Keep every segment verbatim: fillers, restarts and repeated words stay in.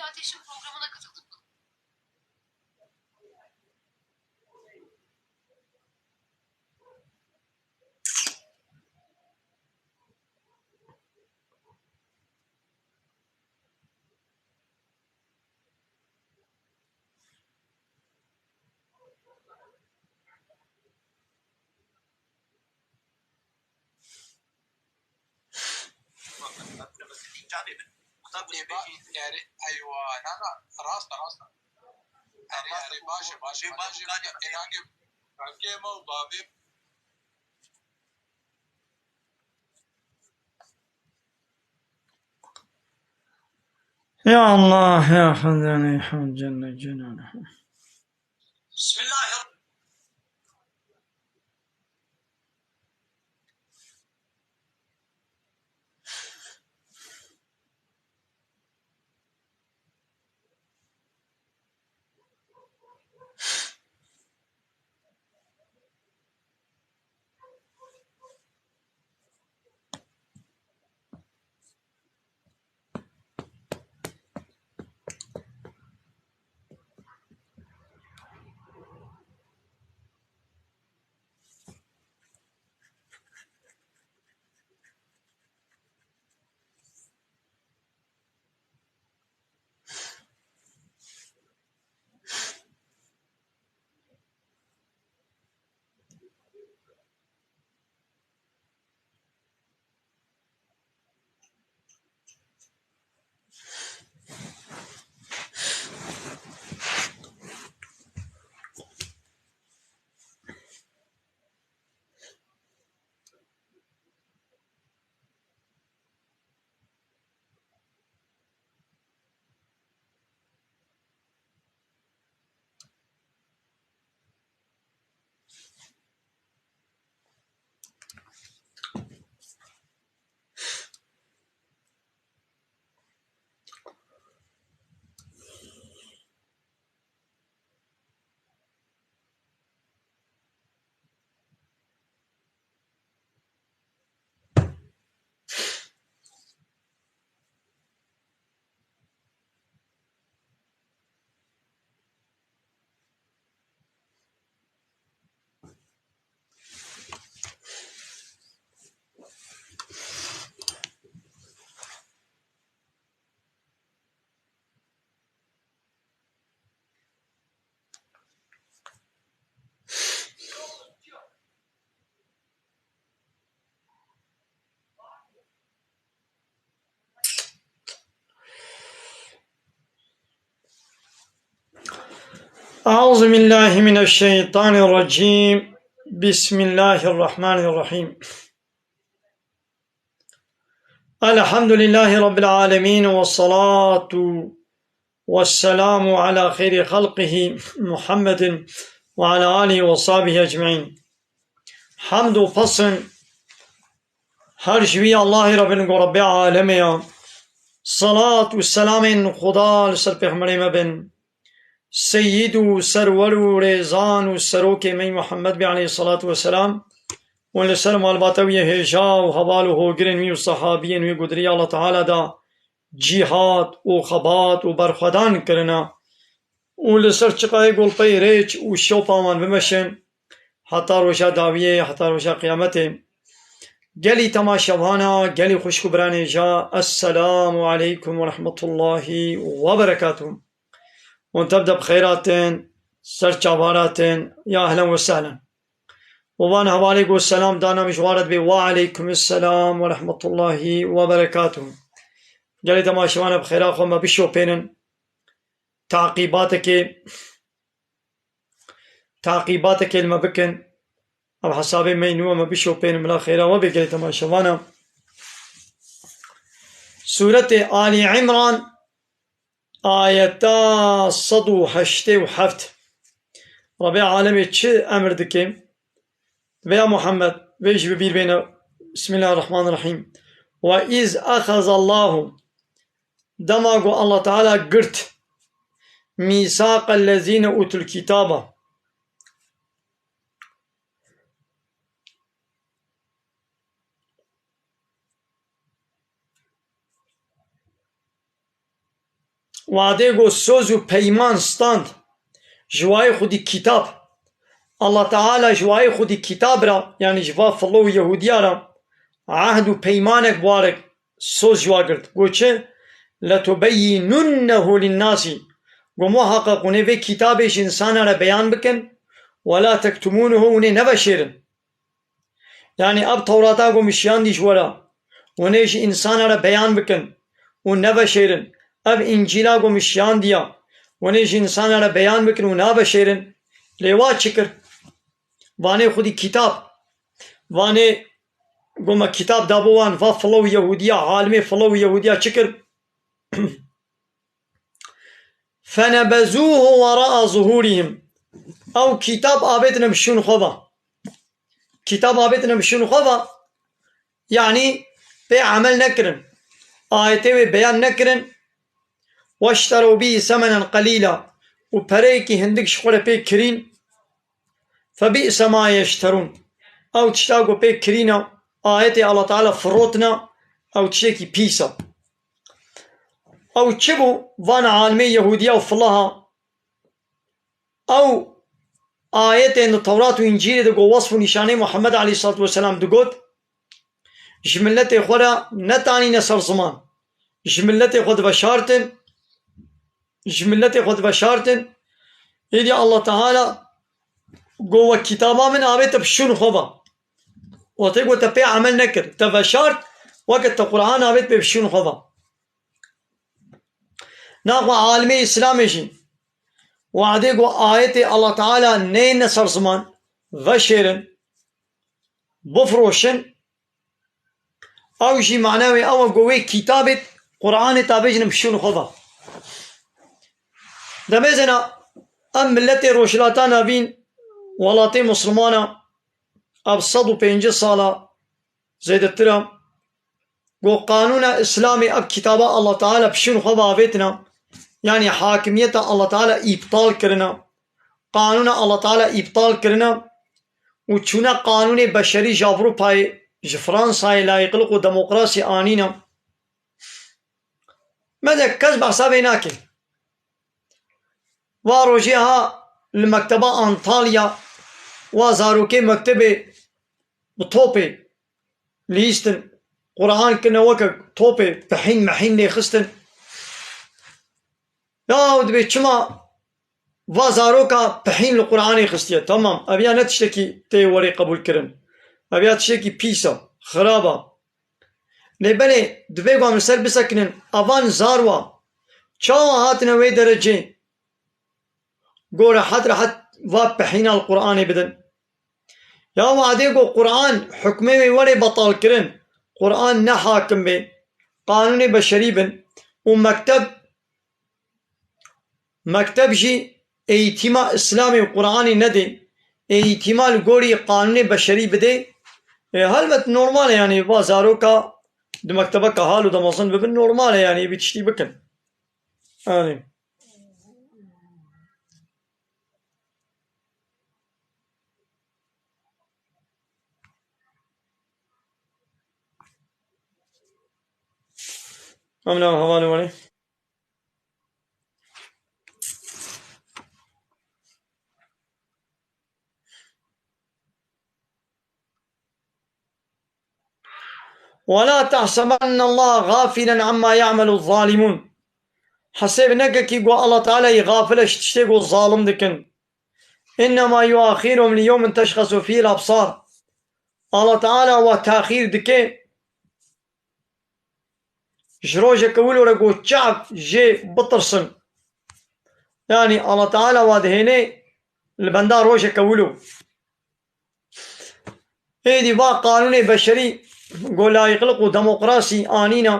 Ateş'in programına katıldım. Ê, ba, yani, eywa, na, na, rast e, rast e. Erê, erê, baş e, baş e. Ê, baş e, baş e. Ê, nangê, nangê me û bavê. Ya Allah, ya Hazzani, ya Celle Celaluhu. Bismillahirrahmanirrahim. أعوذ بالله من الشيطان الرجيم. بسم الله الرحمن الرحيم. الحمد لله رب العالمين، والصلاة والسلام على خير خلقه محمد وعلى آله وصحبه أجمعين. Hemd û pesn her ji wî Allahê re bin ku Rebbê alemê ya. Salat û selamên Xuda li ser Pêxemberê me bin. Seyîd û serwer û rêzan û serokê me yî Muhammed bê aleyhissalatu vesselam û li ser malbata wî yê hêja û heval û hogirên wî û sehabiyên wî ku di rêya Allah Teala da cîhad û xebat û berxwedan kirine û li ser çiqayê golpeyê rêç û şopa wan bimeşin heta roja dawiyê, heta roja qiyametê. Gelî temaşevana, gelî xwişk û biranêja, Esselamu aleykum ve rahmetullahi ve berekatuh. Hûn tev de bi xeyr hatin, ser çava hatin, ya ehlen ve sehlen. Û van hevalê ku selam dana min ji wan re dibê, "Wa aleykum selam ve rahmetullahi ve berekatuh." Gelê temaşevana bi xêra xwe me bişopênin. Taqîbatekê, taqîbatekê li me bikin. Ev hesabê me yî nû me bişopênin, bila xêra we bê gelê temaşevana. Sûretê Ali Imran, ayeta sed û heştê û heft. Rebê alemê çi emir dike? Vê ya Muhammed, vê jî bi bîr bêne. Bismillahirrahmanirrahim. Ve iz ehezallahu, dema ku Allah Teala girt, mîsaqel lezîne utul kitaba. Wadê go soz û peyman stand ji wayê xwedî kitab. Allah Teala ji wayê xwedî kitab ra, yanî ji va filo û Yehudiya ra ehd û peymanek warek soz ji wa girt. Go çi? "Letubeyyinunnehu linnasî." Go muhaqqeq hûn ê vê kitabê ji insana re beyan bikin. "Ve la tektumunuhu", hûn ê neveşêrin. Yanî ev Tewrata ku min şiyandî ji we re, hûn ê ji însana re beyan bikin û neveşêrin. Ev Încîla ku min şiyandiya, hûn ê ji însana re beyan bikin û naveşêrin. Lê wa çi kir? Vanê xwedî kitab, vanê ku me kitab dabo wan, va filo û Yehudiya, alimê filo û Yehudiya çi kir? "Fenebezuhu wera'a zuhurihim." Ew kitab avêtine bi şûn xwe ve. Kitab avêtine bi şûn xwe ve. Yanî pê emel nekirin. Ayetê wê beyan nekirin. "Weşterew bî semenen qelîla." Û pereyekî hindik ji xwe re pê kirîn. "Febi'se ma yeşterûn." Ew tişta ku pê kirîne, ayetê Allah Teala firotine, ew tiştekî pîs e. Ew çi bû? Van alimê Yehudiya û filaha. Ew ayetên di Tewrat û Încîlê de ku wesf û nîşanê Muhammed aleyhissalatu vesselam digot, ji miletê xwe re netanîne ser ziman. Ji miletê xwe diveşartin, ji miletê xwe diveşartin. Êdî Allah Teala got, "We kitaba min avête bi şûn xwe ve." Wextê ku te pê emel nekir, te veşart, weke te Qur'an avêt pê bi şûn xwe ve. Naxwe alimê Îslamê jî, wadê ku ayetê Allah Teala neyne ser ziman, veşêrin, bifiroşin, ew jî mana wê ew e ku wê kitabê Qur'anê ta bêjin bi şûn xwe ve. Demê zêna em miletê Rojhilata Navîn, welatê Mislimana, ev sed û pêncî sala zêdetir e. Ku qanûna Îslamê, ev kitaba Allah Teala bi şûn xwe ve avêtina, yanî hakimiyeta Allah Teala îptal kirina, qanûna Allah Teala îptal kirine û çûne qanûnê beşerî ji Ewropayê, ji Fransayê layîqlik û demokrasî anîne. Meze kes behsa vê nake. Va rojê ha li mekteba Antalya, wa zarokê mektebê bi topê lihîstin, Quran kirine weke topê pihîn mehîn lê xistin. Ya dibê çima va zaroka pihîn li Quranê xistiye? Tamam, ev ya ne tiştekî tê werê qebûl kirin. Ev ya tiştekî pîs e, xirab e. Lê belê divê ku em li ser bisekinin, evan zar wa çawa hatine wê derecê? Go rehet rehet va pehîna li Quranê bidin. Ya wadê ku Quran hukmê wê were betal kirin, Quran ne hakim bê, qanûnê beşerî bin û mekteb, mekteb jî eğîtîma Îslamê û Quranê nedê, eğîtîma li gorî qanûnê beşerî bidê, e, helbet normal e, yanî va zaroka di mektebeka hal û demezin bibin, normal e, yanî vî tiştî bikin. Yanî. Em li hevalê werê. وَلَا تَحْسَبَنَّ اللَّهَ غَافِلًا عَمَّا يَعْمَلُ الظَّالِمُونَ. Hesêb neke kî ku Allah Teala yî xafil e ji tiştê ku zalim dikin. اِنَّمَا يُؤَخِّرُهُمْ لِيَوْمٍ تَشْخَصُ فِيهِ الْأَبْصَارُ. Allah Teala wa taxîr dike ji rojeke wilo re ku çav jê bitirsin. Yanî Allah Teala wa dihêne li benda rojeke wilo. Êdî va qanûnê beşerî ku layîqlik û demokrasî anîne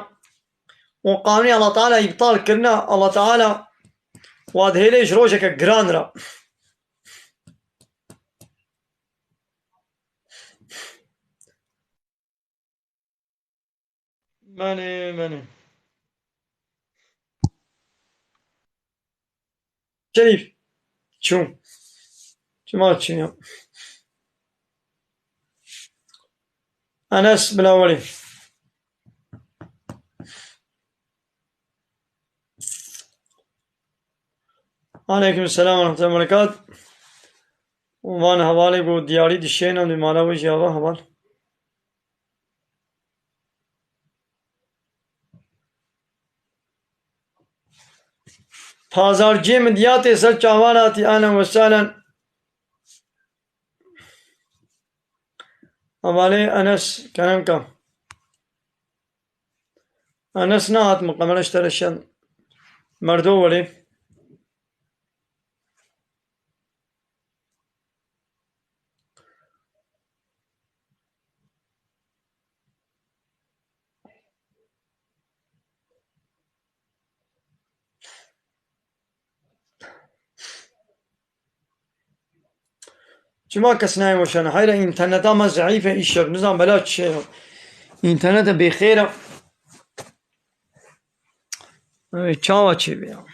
û qanûnê Allah Teala îptal kirine, Allah Teala wa dihêle ji rojeke giran re. Mane, mane. Şerîf. Çû. Çima çû ya? Enes bila werê. Aleyküm selam ve rahmetullahi ve berekat. Û van hevalê ku diyarî dişêne, dê mala wê jî ava heval. Pazarciyê Midyatê ser çavan hatî, ahlen ve sahlen. Hevalê Enes Keremka. Enes nehat min qemere ji te re şen merdo welê. Çima kes nayê weşane? Heyra, înterneta me zeîf e îşev. Nizam bela çi şey ye. Înternete bêxêr e. Ey, çawa çêbe ya?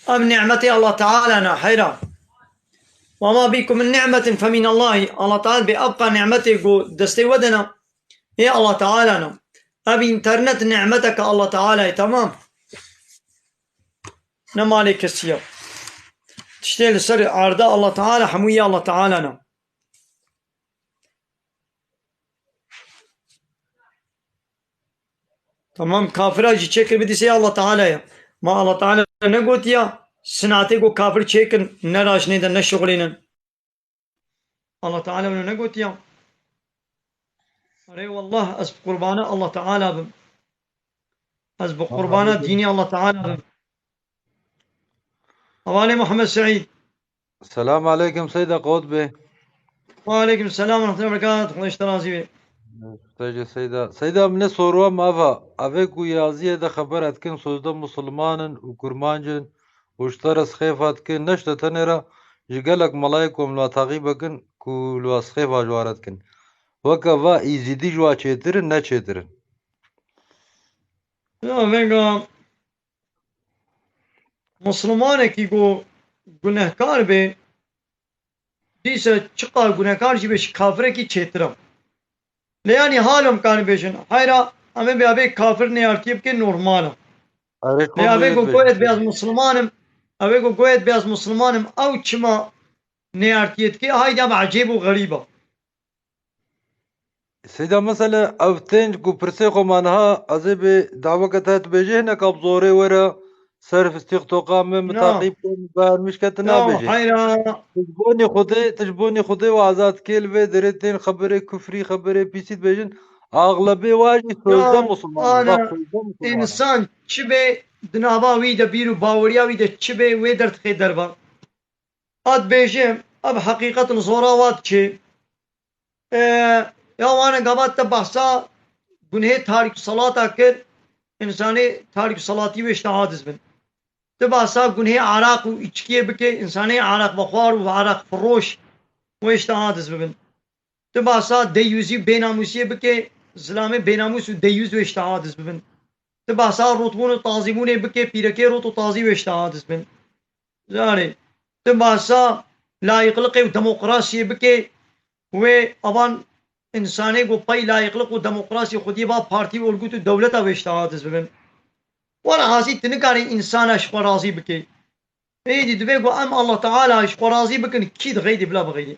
Ev nîmetê Allah Teala ne, heyra. Ve ma bikum min ni'metin fe min Allahi. Allah Teala bê, ev qa nîmetê ku destê we de ne, ê Allah Teala ne. Ev înternet nîmeteke Allah Teala ye, tamam. Ne malê kesî ye. Tiştê li ser arda Allah Teala, hemû yê Allah Teala ne. Tamam, kafira jî çêkir bidî sê Allah Teala ye. Ma Allah Teala negotiya, sinatê ku kafir çêkin, ne rajnê de, ne şixulênin. Allah Teala wina negotiya. Erê wallah, ez bi qurbana Allah Teala bim. Ez bi qurbana dînê Allah Teala bim. Hevalê Muhammed Seîd. Selam aleykum Seyda, qewet bê. Ve aleykum selam ve rahmetullahi ve berekatuhu. Xwedê ji te razî be. Te jî Seyda. Seyda, min ê sorwa me eva. Evê ku yaziyê de xebera dikin, sozde musulman in û kurmanc in û ji te re sixêfa dikin, ne ji te tenê re, ji gelek melayê ku em li wa teqîb bikin, ku li wa sixêfa ji wa re dikin. Weke va, Îzîdî ji wa çêtir in, ne çêtir in? Ya, venga, Muslimanekî ku gunehkar be, dîse çiqas gunehkar jî be, ji kafirekî çêtir e. Lê yanî halo em karin bêjin, heyra, em ê bê, evê kafir neyartiyê bike, normal e. Erê, lê evê ku goyet bê ez Musliman im, evê ku goyet bê ez Musliman im, ew çima neyartiyê dike, hayda ev ecêb û xerîb e. Seyda, mesele ev tên ku pirsê xwe ma niha ez ê bê daweke te dibêje, hinek bi zorê were ser TikToka min, min taqîb ke, min behermiş ke, tu nabêjê. Heyra. Tu ji bonê Xwedê, tu ji bonê Xwedê û azadkê li vê derê tên xeberê kufrî, xeberê pîsî dibêjin. Axlebê wa jî sözde Musulman. Bak, sözde Musulman. Însan çi bê di nava wî de, bîr û baweriya wî de çi bê, wê derdixê derve. A dibêjim, ev heqîqet li zora wa diçê. E, ya wane gava te behsa gunhê tarîk selata kir, însanê tarîk selatî wê ji te aciz bin. Tu behsa gunhê araq û îçkiyê bike, însanê araq vexwar û araq firoş wê ji te aciz bibin. Tu behsa deyûzî û bênamûsiyê bike, zilamê bênamûs û deyûz wê ji te aciz bibin. Tu behsa rotbûn û tazîbûnê bike, pîrekê rot û tazî wê ji te aciz bin. Zanî, tu behsa layiqliqê û demokrasiyê bike, wê avan însanê ku pey layiqliq û demokrasiyê xwediyê ba partî û örgût û dewleta wê ji te aciz bibin. Were hasî tu nikarî însana ji xwe razî bikî. Êdî divê ku em Allah Teala ji xwe razî bikin, kî dixeydî bila bixeydî.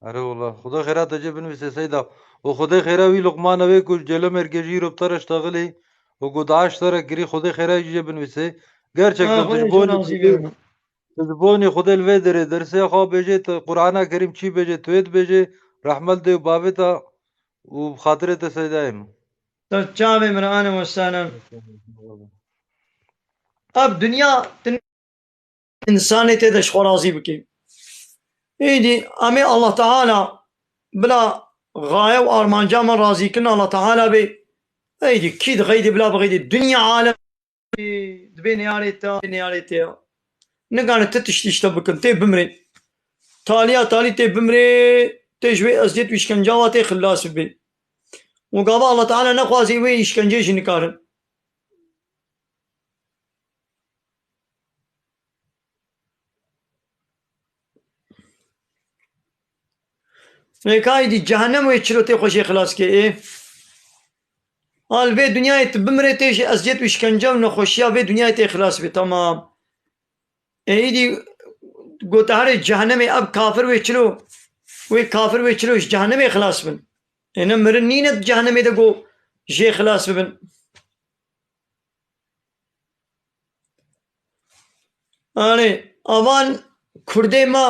Erê wela, Xwedê xêra te jê binivîse Seyda. Û Xwedê xêra wî Luqman e wê ku ji Cêlemêrgê jî îro bi te re ştexilî û ku daş te re kirî, Xwedê xêra jê binivîse. Gerçekten tu ji bonî Xwedê, tu ji bonî Xwedê li vê derê dersê xwe bêjê, tu Qur'ana Kerîm çî bêjê, tu yê dibêjê, rehmet dê û bavê te û bi xatirê te Seydayê min. Tu çavê min ane wesane. Ev dinya însanê tê de ji xwe razî bike. Êdî em ê Allah Teala bila gaye û armanca me razîkirin Allah Teala bê. Êdî kî dixeydî bila bixeydî. Dinya alem dibê neyarê te, neyarê te ya. Nikane ti tiştî ji te bikin, tê bimrê. Taliya talî tê bimrê, tê ji wê eziyet û îşkenca wa tê xilas bibê. Û gava Allah Teala nexwazê wê îşkencê jî nikarin. Ê ka êdî cehennem wê çilo tê xwe jê xilas ke ê? A li vê dinyayê tu bimrê tê ji eziyet û îşkence û nexweşiya vê dinyayê tê xilas bê, tamam. Ê êdî goteherê cehennemê ev kafir wê çilo, wê kafir wê çilo ji cehennemê xilas bin? Ê ne mirin nîne di cehennemê de go jê xilas bibin. Anê, avan Kurdê me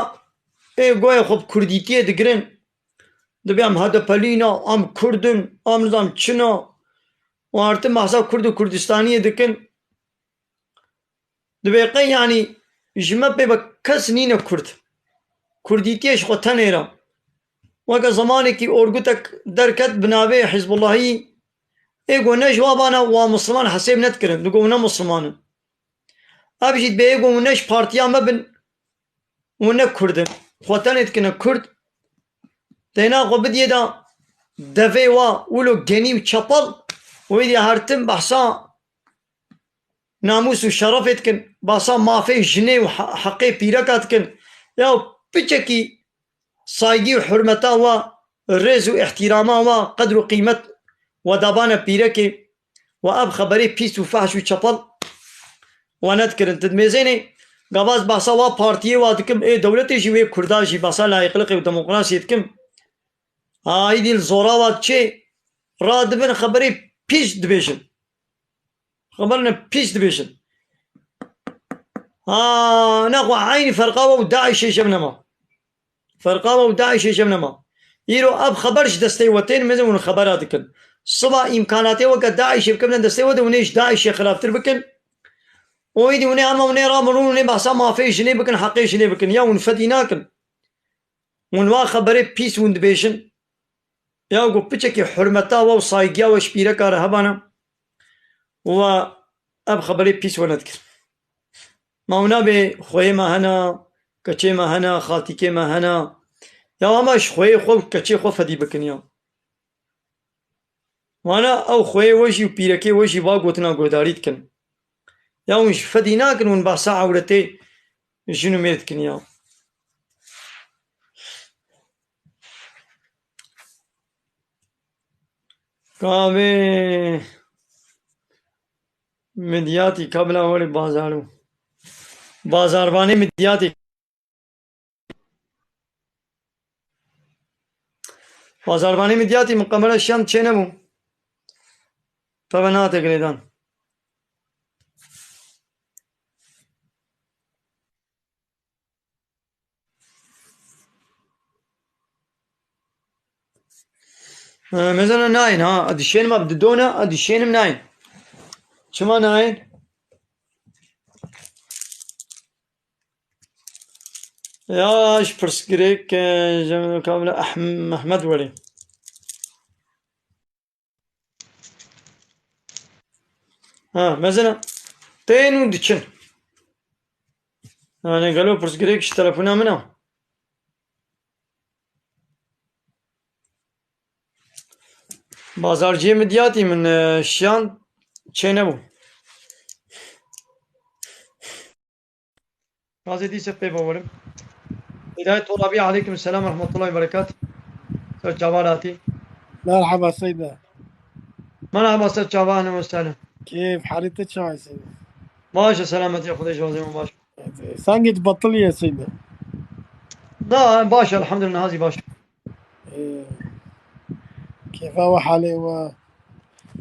ê goya xwe bi Kurdîtiyê digirin. Dibê em HDPlî ne, em Kurd in, em nizam çi ne. Û artin behsa Kurd û Kurdistaniyê dikin. Dibê qey, yanî, ji me pê ve kes nîne Kurd. Kurdîtiyê ji xwe tenê re. Weke zemanekî orgutek derket bi navê Hizbullahî, ê ku ne ji wa bana wa Misliman hesêb nedikirin, digo ne Misliman in. Ev jî dibê ê ku ne ji partiya me bin, û ne Kurd in. Xwe tenê dikine Kurd. Têna xwe bidiyê de devê wa, wilo genî û çepel, û êdî her tim behsa namûs û şerefê dikin, behsa mafê jinê û he-, heqê pîreka dikin. Ya piçekî saygî û hurmeta wa, rêz û îhtîrama wa, qedr û qîmet we dabane pîrekê, we ev xeberê pîs û fehş û çepel we nedikirin. Ti dimêzênê, gava ez behsa wa partiyê wa dikim, ê dewletê jî wê Kurda jî behsa layîqliqê û demokrasiyê dikim. Ha, êdî li zora wa diçê, radibin xeberê pîs dibêjin. Xeber ne pîs dibêjin. Ha, nexwe eynî ferqa we û DAIŞê jev nema. Ferqa we û DAIŞê jev nema. Îro ev xeber ji destê we tên, mezin hûn xebera dikin. Siba îmkanatê weke DAIŞê bikevine destê we de hûn ê ji DAIŞê xilaftir bikin. Û êdî hûn ê hema hûn ê ramirûn, hûn ê behsa mafê jinê bikin, heqê jinê bikin. Ya hûn fedî nakin. Hûn wa xeberê pîs hûn dibêjin. Ya ku piçekî hurmeta we û saygîya we ji pîreka re hebana, we ev xeberê pîs we nedikir. Ma hûn nabê xweyê me hena, keçê me hena, xaltîkê me hena. Ya hema ji xweyê xwe û keçê xwe fedî bikin ya. Wana ew xweyê we jî û pîrekê we jî va gotina guhdarî dikin. Ya hûn ji fedî nakin, hûn behsa ewretê jin û mêr dikin ya. Gavê Midyatî kabla werê bazar û bazarvanê Midyatî. Bazarvanê Midyatî min qemera şiyan çê nebû. Peve nate girêdan. Ee, mezana nayên ha. Dişênim ab didona, a dişênim nayên. Çima nayên? Ya, ji pirsgirêk, e, ji kabla Ehm-, Mehmed werê. Ha, mezina. Tên û diçin. Yani gelo pirsgirêk ji telefona min a. Bazarciyê Midyatî min, e, şiyan çê nebû. Gazê dîse pê bawerim. Hidayet Tolabi, aleykum selam ve rahmetullahi ve berekat. Ser çavan hatî. Merhaba Seyda. Merhaba, ser çavan ve selam. Keyf, halî te çawa Seyda? Baş e, selametiya Xwedê ji wazê min baş. Sangê tu betilî ye Seyda. Da, baş e, elhamdülillah, hazî baş. Ee, keyfa we, halê we?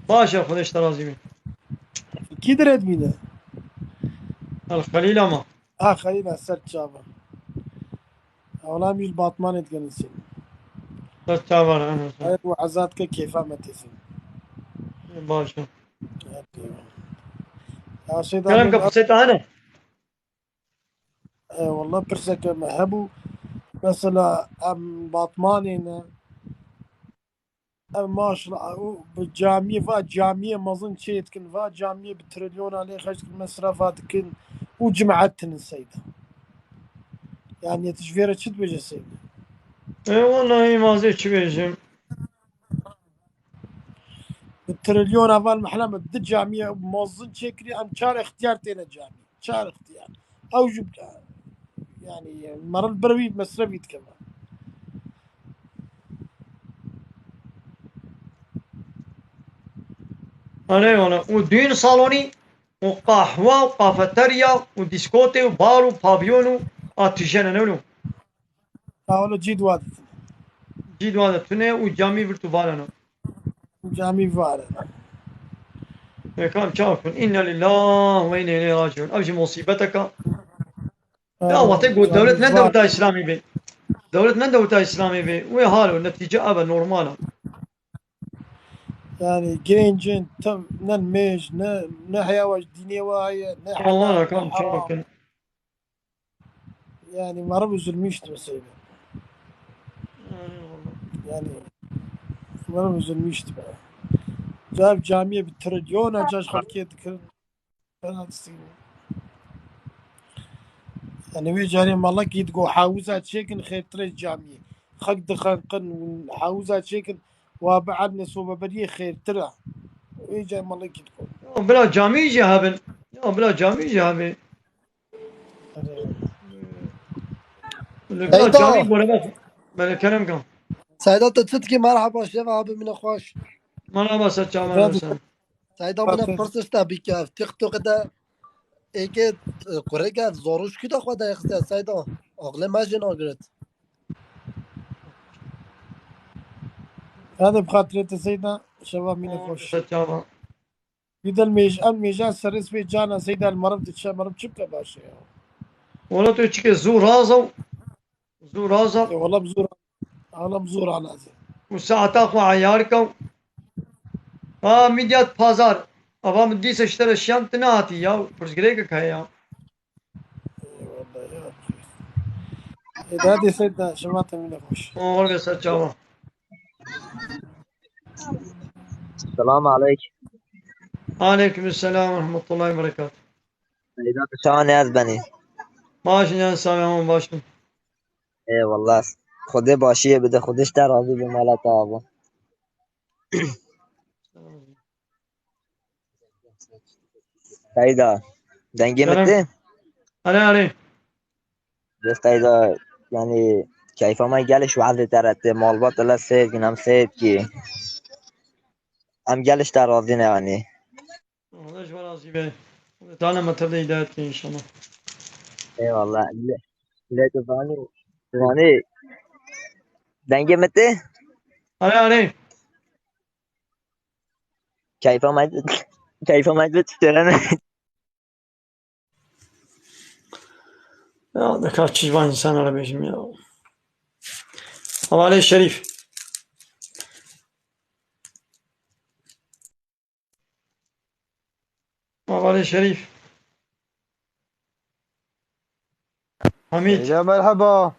Baş e, Xwedê ji te razî be. Kî dirêt bîne? El Xelîl ama. Ha, Xelîl e, ser çava. Ewla em jî li Batmanê dikin Seyda. Ser çava, ha, ha. Hayır, we ezad ke keyfa me tê Seyda. Baş e. Evet, eyvallah. Ya Seyda, kerem ke pirsê te hene? E, wallah pirseke me hebû. Mesela em Batmanê ne. Maşallah, û bi camiyê, va camiyê mezin çê dikin, va camiyê bi trilyona lê xerc dikin, mesrefa dikin û cimet tinin seyda. Yani tu ji vê re çi dibêje seyda? E, wallahî mazê çi bêjim? Bi trilyona van mehla min di camiyê mezin çêkirî, em çar extiyar têne camiyê. Çar extiyar. Ew jî yani meriv bir wî mesrefî dike. Erê wala. Û düğün salonî û qahwa û kafeterya û diskotê û bar û pavyon û a tijene ne wilo. Tawlo cî dua ditin. Cî dua de tune û camî vir tu vareno. Camî vareno. Ê kam çawa kun? İnna lillahi ve inna ileyhi raciun. Ev jî musîbeteka. Ya wextê ku dewlet ne dewleta Îslamî be. Dewlet ne dewleta Îslamî be. Wê hal o, netîce ev e, normal e. Yani gencin tim ne mêj, ne, ne heya we ji dînê we heye, ne Allah helal, kam ne çawa haram. Kin. Yani meriv üzülmüştü mesela. Yani meriv üzülmüştü be. Cab camiye bi trilyona caş xelkê dikirin. Fena distîne. Yani wê carê malekî digo hawuza çêkin xêrtir e camiyê. Xelk dixenqin û hawuza çêkin wa bielne sobeberiyê xêrtir e. Wê carê malekî digo. Ya bila camî jî hebin. Ya bila camî jî hebin. Li bila Seyda. Camî gore bes. Belê kerem kan. Seyda tu çi dikî? Merhaba şeva abi mine xweş. Merhaba ser çavan sen. Seyda min pirsişte bike. TikTok de êkê, e, kureke zoruşkî de xwe de xiste Seyda. Aqlê me jî nagiret. Hadi bi xatirê te Seyda, şeva mîne xweş. Ser çavan. Bir de mêj-, em mêja serê sibê cana Seyda li meriv diçe, meriv çi bike baş e ya? Wala tu çike zû raza û zû raza. E, wala bi zû ra-, wala bi zû ranaze. Û saeta xwe eyar ke. Ha, Midyat Pazar. Ava min dîsa ji te re şiyan, tu nehatî ya. Pirsgirêkek heye ya. Eyvallah ya. E, hadi Seyda, şema temine xweş. Oğul ve saçava. Selam aleyk. Aleyküm selam ve rahmetullahi ve berekatuhu. Seyda, tu çawa ne ez benî? Baş in, yan sağ olun, baş in. Eyvallah. Xwedê başiyê bide, Xwedê ji te razî be, mala te ava. Seyda, dengê min Kerem. Tê? Erê, erê. Bes Seyda, yani keyfa me geliş wazê te re tê, malbat ele seyr kin, em seyr ki. Em geliş te razî ne yani. Allah ji we razî be. Teala me tev de hidayet ke inşallah. Eyvallah. Le, le tu vanî, vanî dengê min tê? Erê, erê. Keyfa me, keyfa me tê. Ya, deka çi ji van însan re bêjim ya. Hevalê Şerîf. Hevalê Şerîf. Hamîd. Ya merhaba.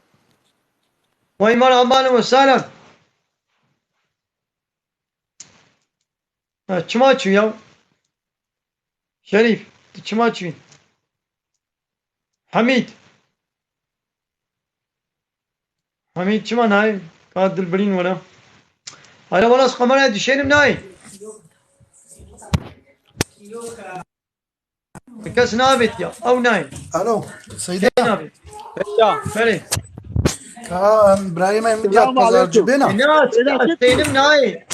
Vay merhaba ve selam. Ha, çima çû ya? Şerîf, tu çima çûyî? Hamîd. Hamîd çima nayê? Ka dilbirîn were. Hala wala ez kameraya dişênim nayê. Kes nabêt ya. Ew nayê. Alo, Seyda. Kê nabêt? Ya. Belê. Ka em birayê me Midyat Pazarcı bêna. Na, Seyda, Seyda, Seyda. Seynim nayê.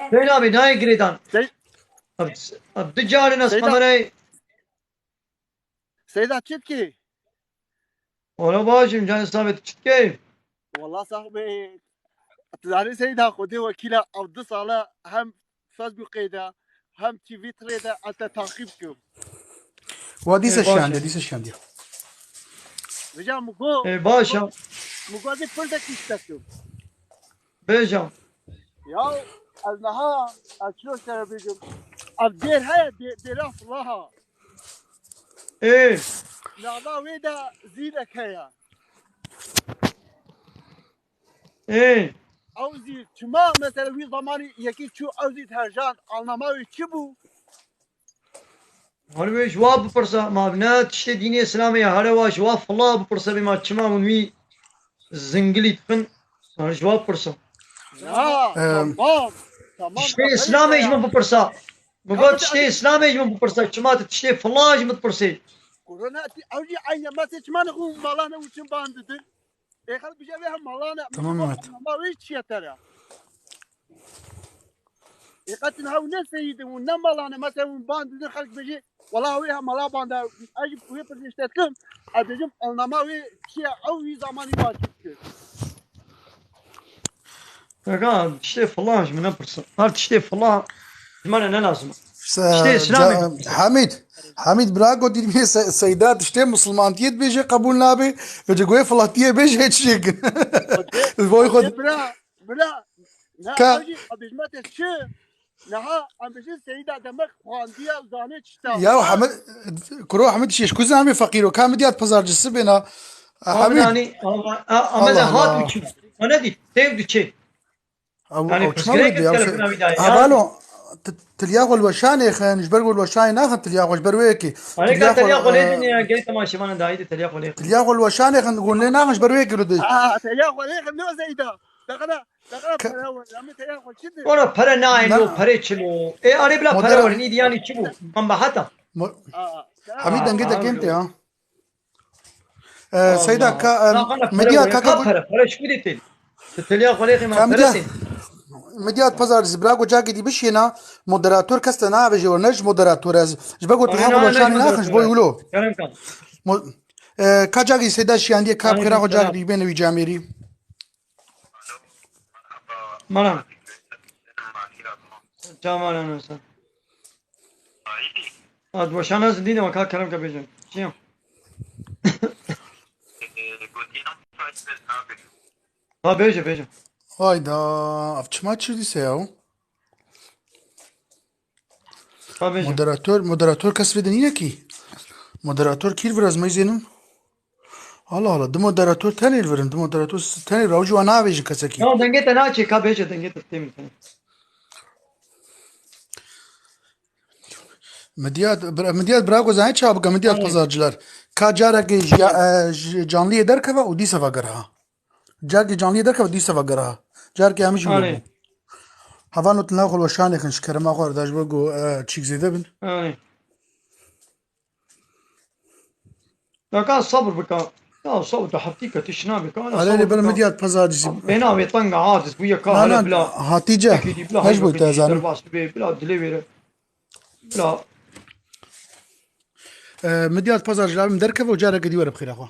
Seyda abi nayê girêdan. Sey- Ab, ab, du carên ez Seyda. Kamerayê. Seyda çi dikî? Wala bajim, canê sabê, tu çi dikey? Wala sax be. Tu zanî Seyda, Xwedê wekîla ev du sala hem Facebookê de, hem Twitterê de ez te taqîb dikim. Wa dîse Ê, baş şiyandiye, e. Dîse şiyandiye. Vêca min got, Ê, baş e. Min got, ez ê pirdekî ji te bikim. Bêje. Ya, ez niha, ez çilo te re bêjim. Ev dêr heye, dê-, dêra silaha. Ê. Nava wê de zînek heye. Ê. Ew zî çima mesela wî zamanî yekî çû ew zî herjand alnama wî çi bû? Hal wê ji wa bipirsa, ma ne tiştê dînê Îslamê ya, here wa ji wa fila bipirsa bê ma çima hûn wî zingilî dixin, hal ji wa bipirsa. Ya, Em, tamam. Tamam. Tiştê Îslamê ji min bipirsa. Min got tiştê Îslamê ji min bipirsa, çima tu tiştê fila ji min dipirsê? Korona ti ew jî eyne mesê çima ne xwe malane û çin ban didin. Ê xelk bije vê hem malane. Tamam, Mehmet. Ama wê çiye tere. Ê qetin hew ne seyidin û ne malane, mesela hûn ban didin xelk bêjî, wala wê hem mala ban da, ez jî wê pirsê ştetkim, ez bêjim alnama wê çiye ew wî zamanî ma çi dikir. Kaka, tiştê filan ji min nepirsin. Her tiştê filan ji me re ne lazim e. Se- Tiştê Îslamê. ca- Hamid, Hamid bira got dîrmê se- Seyda tiştê Musulmantiyê dibêje qebûl nabe, vêce goyê filatiyê bêje çiyekin. Boy xwe Ê bira, bira. Ne Ka- hacî, ez bêjim te çi? Niha em bêjin Seyda demek xwandiye û zanê çi ta. Ya Hamid, kuro Hamid şiş ku zanê feqîro, ka Midyat Pazarcısı bêna. Hamid, Amedani, ama ama Allah da hat Allah. Uçum. Bana di, tev diçe. Ew Yani ew çima pirsgirêk wê diya? telefona wî dayê, ya. Hevalo, t- tilya xwe li we şanê xin, ji ber ku li we şanê naxin tilya xwe, ji ber wê yekê. Areka Tilya xwe, telya xwe lê e, din ya, gel tamam şivan dayê de telya xwe lê. Tilya xwe li we şanê xin, ku lê naxin ji ber wê yekê li dê. Ah, te ya xwe lê xim ne Seyda. Dakana, dakana Ke- para var. Ama te ya xwe çi de? Ora para nayê Na- lo, pare çi lo. E, are bila para Modera- war, nî diyani çi bu? Mamba hata. Mo- Aa, Hamid dengê te Aa, kêm tê ha. E, Seyda ka, e, Dakana para Midyat var, kaka ka para, para çi bu de tel. Telya xwe lê xim Ka para Midyat, tel. Midyat Pazarcısı bira ku cakê dî bişêna, moderator kes te navêje, ne ji moderator ez. Ji ber ku tilya xwe li we şanê naxin ji bo wilo. Kerem kan. Mo- e, ka cakê Seyda şiyandiye ka Aleyküm xêra xwe cakê selam. dî bêne wî camêrî. Maran. Tamam, Anasa. Ad boşana zindî de ka kerem ka bêjin. Çiya? Ha, bêje, bêje. Hayda, ev çima çirdî se ya? Ha, bêje. Moderator, moderator kes vê dinîne ki. Moderator kîr vir ez meyzênim. Allah Allah, di moderator tenê li vir in, di moderator tenê vir, ew jî wan navêjin kesekî. Ya dengê te naçê, ka bêje dengê te têm. Midyat, bira- Midyat bira ku zanî çawa bike, Midyat Pazarcılar. Ka carekê ji, e, ji canliyê derkeve û dîsa vegere ha. Carekê canliyê derkeve dîsa vegere ha. Carekê em jî wilo bû. Hevan û tila xwe li we şanê xin ji kerema xwe re da ji bo ku, e, çîk zêde bin. Anê. Ya ka sabir bika. Ya sabir tu heftî ke tişt nabika. Ana Alê sabir lê ber bika. Midyat Pazarcısı. Bêna wê teng aciz bûye ka Na, hele na, bila. Hatîce, Tekî dî bila ne ji bo heyva te bidî, zanim. Derbas bê, bila dilê wêre. Bila. E, Midyat Pazarcılar min derkeve û careke dî were bi xêra xwe.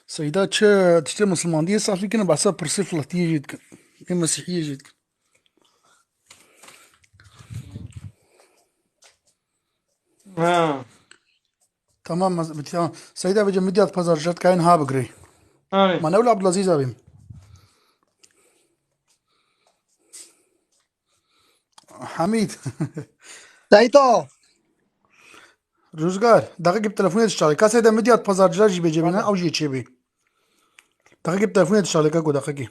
Seyda çi tiştê Musulmandiyê safî kirin, behsa pirsê filatiyê jî dikin. Ê Mesîhiyê jî dikin. Ha. Tamam, mez- tamam. Seyda vêce Midyat Pazarcılar dikayên ha bigirê. Anê. Ma ne wila Abdulaziz abim. Hamid. Seyda. Rüzgar, daxikî bi telefonê dişalê. Ka Seyda Midyat Pazarcılar jî bêce bîne, ew jî çê bî. Daxikî bi telefonê dişalê, ka ku daxikî.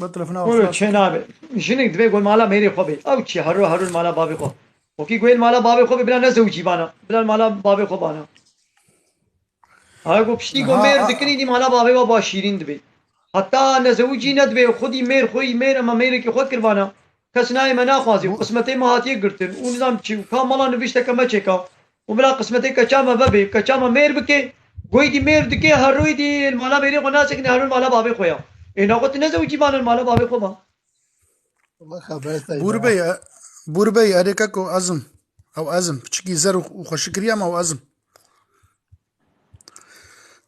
Ba telefona Oğlum, çê nabe. Jinik divê gol mala mêrê xwe bê. Ew çi, hero hero mala bavê xwe. Okî, gol mala bavê xwe bê, bila ne zewcî bana. Bila mala bavê xwe bana. Ay, ku piştî ku mêr dikinî, dî mala bavê we ba şîrîn dibê. Heta nezewicî nedibê, xwedî mêr xwe yî mêr, ema mêrekî xwe kirvana. Kes nayê me naxwazî, qismetê me hatiye girtin. Û nizam çi, ka mala nivîşteke me çêka. Û bila qismetê keça me vebê, keça me mêr bike. Goyî dî mêr dike, her royî dî mala mêrê xwe nasekine, her mala bavê xwe ya. Ê naxwe tu nezewicî bana mala bavê xwe ba. Xeber Seyda. Bûr Bey, e, Bûr Bey, erê keko ezim. Ew ezim. Piçikî zer û, û xweşik kiriye, ama ew ezim.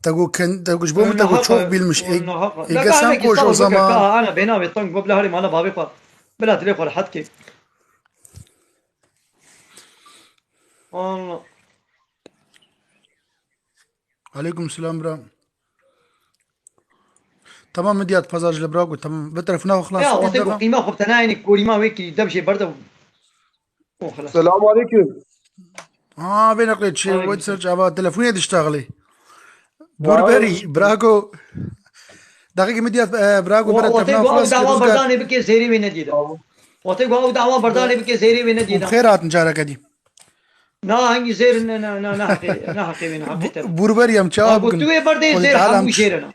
Te got ken-, te got ji bo min te got çok bilmiş. Ê, ê, gesen koş o zaman. Ana bêna wê teng bo, bila herê mala bavê xwe. Bila dilê xwe rehet ke. Allah. Aleyküm selam bira. Tamam, Midyat Pazarcı li bira got, tamam. Bi telefona xwe xilas. Ya, o te got qîma xwe tenayeni korîma wê kirî, dev jê berdev. O xelas. Selamun aleyküm. Ha, vê neqlê çi, Aynen. Wê ser çava telefonê diştaxilî. Bur berî, Brako. Daxikî min diyat, e, Brako bere tevna xwe. Wextê ku ew dawa berdanê bike, zêrê wê nedî de. Wextê ku ew dawa berdanê bike, zêrê wê nedî de. Xêr hatin careke dî. Na, hingî zêr ne, ne, ne, ne heqê, ne heqê wê, ne heqê te. Bur berî em çawa bikin? Ku tu wê berdê zêr, hemû jêr ne.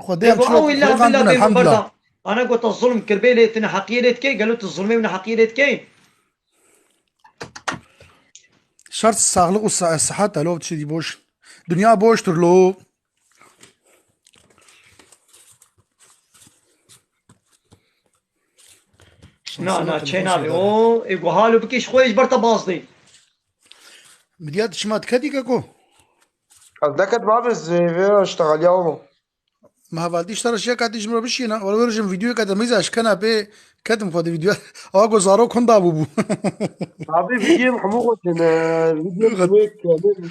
Xwedê em çilo xwe qandin, elhamdulillah. Ana ku te zulm kir bê lê tu neheqiyê lê dikey, gelo tu zulmê û neheqiyê lê dikey? Şert saxlik û sa-, sihet e, lo tiştî boş. Dinya boştur lo. Na, na, çê nabe. O, ê ku halo bikî ji xwe ji ber te baz dê. Midyat çima diketî keko? Ez neket babe zêve ştexeliya omo. Me hevaltî ji te re şiya katî ji min re bişîne. Were were jim vîdeoyê kete mîza ji kenapê ketim xwe di vîdeo. Awa ku zarok hunda bûbû. Abi vîdeoyê min hemû xwe tine. Vîdeoyê min wê ke.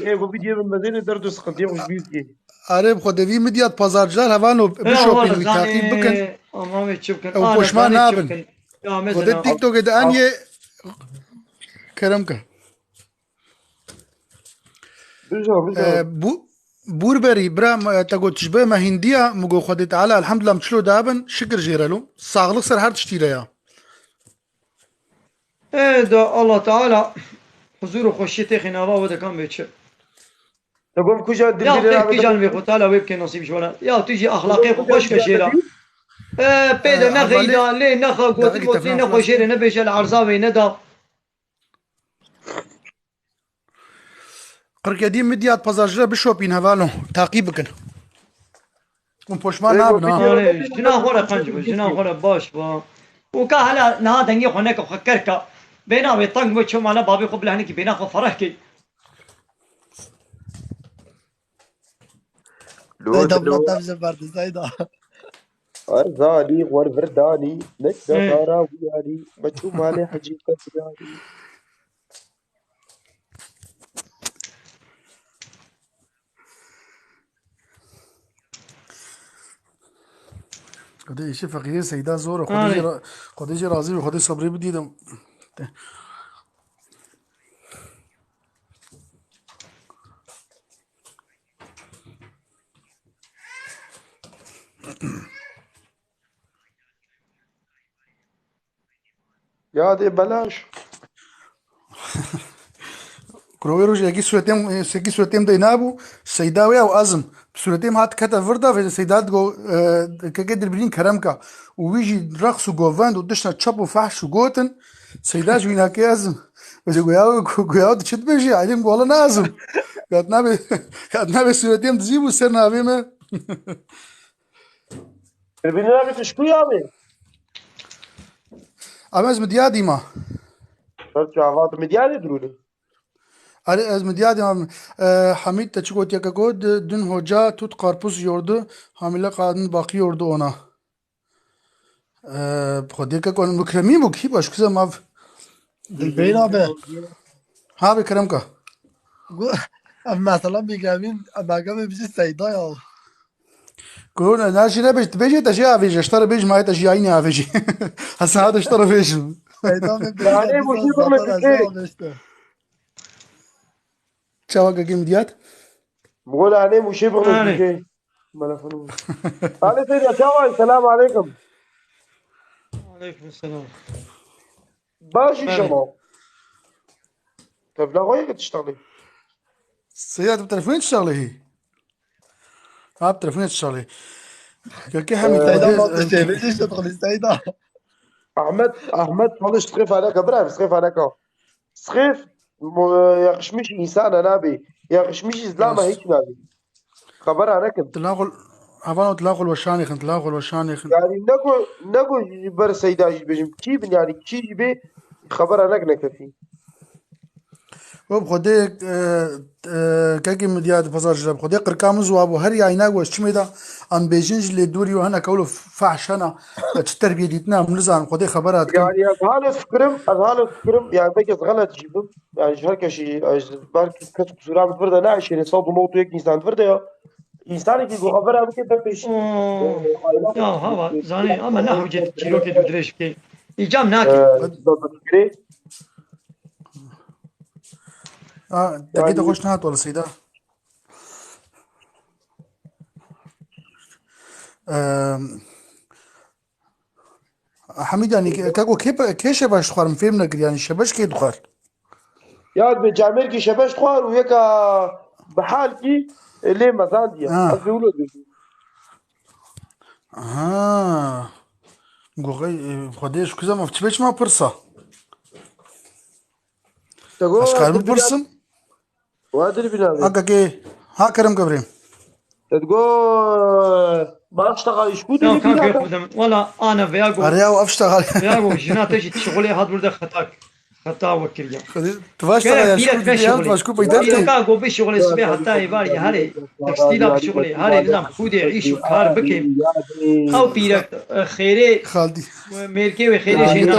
Ê, bu vîdeoyê min mezênê derd û sıkıntıyê xwe ji bîr kê. Arê bi xwe devî Midyat pazarcılar hevano bişopîn wî taqîb bikin. Ama me çi bikin? Ew poşman nabin. Xwedê TikTokê de an yê kerem ke. Bizo, bizo. Ee, bu, Burberî, bira, me, te got, ji be me hindiya, min got, Xwedê Teala, elhamdulillah, em çilo dabin, şikir jê re lo. Saxlik ser her tiştî re ya. Ê de Allah Teala huzur û xweşiyê têxê nava we de kan bê çi. Te got, kuja dilbîrê ya, pek kijan vê xwe Teala wê bike nasîb ji we re. Ya, tu jî axlaqê xwe xweş ke jê re. Ê, pê de nexeyda, lê nexa gotin, gotin, nexwe jê re nebêje, li erza wê neda. Qirkedî Midyat pazarcılar bişopîn hevalo. Taqîb bikin. Hûn poşman nabin ha. Jina xwe re qenc be, jina xwe re baş be. Û ka hela niha dengê xwe neke xwe kerka. Bêna wê teng be ço mala babê xwe bila hinekî bêna xwe fereh key. Zeyda, bila te bize berdin, Zeyda. Erzanî xwer vir danî, nek da dara wî yanî, me çû malê hecî qet yanî. Xwedê îşê feqîrê Seyda zor e. Xwedê jê ra-, Xwedê jê razî be, Xwedê sebrê bidî de. Ya dê belaş. Kuro wê rojê yekî suretêm, yekî suretêm dey nabû, Seyda wê ew ezim. Suretêm hat kete vir de, vê Seyda digo, e, keke dilbirîn kerem ka. Û wî jî reqs û govend û tişta çap û fehş û gotin, Seyda ji wî nakê ezim. Vêce goya, goya tu çi dibêjî? Aylîn gola nazim. Kat nabê, kat nabê suretêm dizî bû ser navê me. Dilbirîn nabê tu ji ku ya bê? Ama ez Midyadî ma. Ser çava tu Midyadê dirûnî? Erê, ez Midyadî ma. E, Hamîd te çi gotiye ke got, dün hoca tut karpuz yordu, hamile kadın bakıyordu ona. E, Xwedê ke kon Mukremî bû, kî baş kuzem av. Dilbeyna be. Ha be kerem ka. Gu-, em mesela Mukremîn, em agame bizi Seyda ya. Ku ne, na jî nebêj, dibêjê te jê avêje, ji te re bêj, ma te jî aynî avêjî. Hesen ha de ji te re bêjim. Seyda me bêje, yani bu şey zaten bana ez şey avêjte. Çawa ke kim diyat? Mola ne bu şey bana şey. Telefonu. Alo Seyda, çawa? Selamu aleyküm. Aleyküm selam. Baş inşallah. Tevla xwe yek tiştalî. Seyda, tu telefonê tiştalî hî? Ha, telefonê tiştalî. Keke hemî Seyda, ma tu şevê işte tixlî Seyda. Ahmet, Ahmet çalış, sixêf aleka, bira, sixêf aleka. Sixêf, mo-, yakışmış insana nabi. Yakışmış izlama hiç nabi. Xebera nekin. Tila xwe, hevalno tila xwe li weşanê xin, tila xwe li weşanê xin. Yani ne ku, ne ku ji ber Seyda jî bêjim, kî bin yani, kî jî bê xebera nek neketî. Web Xwedê, e, e, kekê min diya di pazar jî re bi Xwedê qirka min ziwa bû. Her yayna ku ez çimê de em bêjin ji lê dûrî û hene kewlo fahş hene. Çi terbiyê dîtina em nizanin. Xwedê xebera dikin. Yani ez hale fikirim, ez hale fikirim, yani belki ez xelet jî bim. Yani ji her kesî, ez ber kes qisûra min vir de neişêne, sed û newt û yek însan vir de ya. Însanekî ku xebera bike ber pêşî. Hmm. Ya hava, zanî, ama ne hewce çîrokê tu dirêj bikey. Îcam nake. Ee, fikirê. Ha, tekê te xweş nehat wele Seyda. Em, Hemîd, yanî ke-, keko kê pe-, kê şebeş dixwar, min fêm nekir, yanî şebeş kê dixwar? Ya bi camêrkî şebeş dixwar û yeka bi halkî, e, lê mezandiye. Ha. Ez wilo dibînim. Ha. Goxey, e, Xwedê ji kuzem ev çi be çima pirsa? Te got, Ez karim bipirsim? Wa dir bîna be. Hakekê, ha kerem ke birê. Te digo, baş taxa iş ku Yok, dili kanka, bîna yok, be. Wala ana veya go. Araya ev ştaxal. Veya go, jina te jî şixulê hat burada xeta, xeta wekiriya. Tu baş taxa ya şixul diyan, baş ku peyda. Ka go bi şixulê sibê heta êvarî, hare. Tekstîla bi şixulê, hare, nizam, kudê, îş û kar bikê. Ew pîrek, e, xêrê, Xaldî. Mêrkê wê xêrê jê na.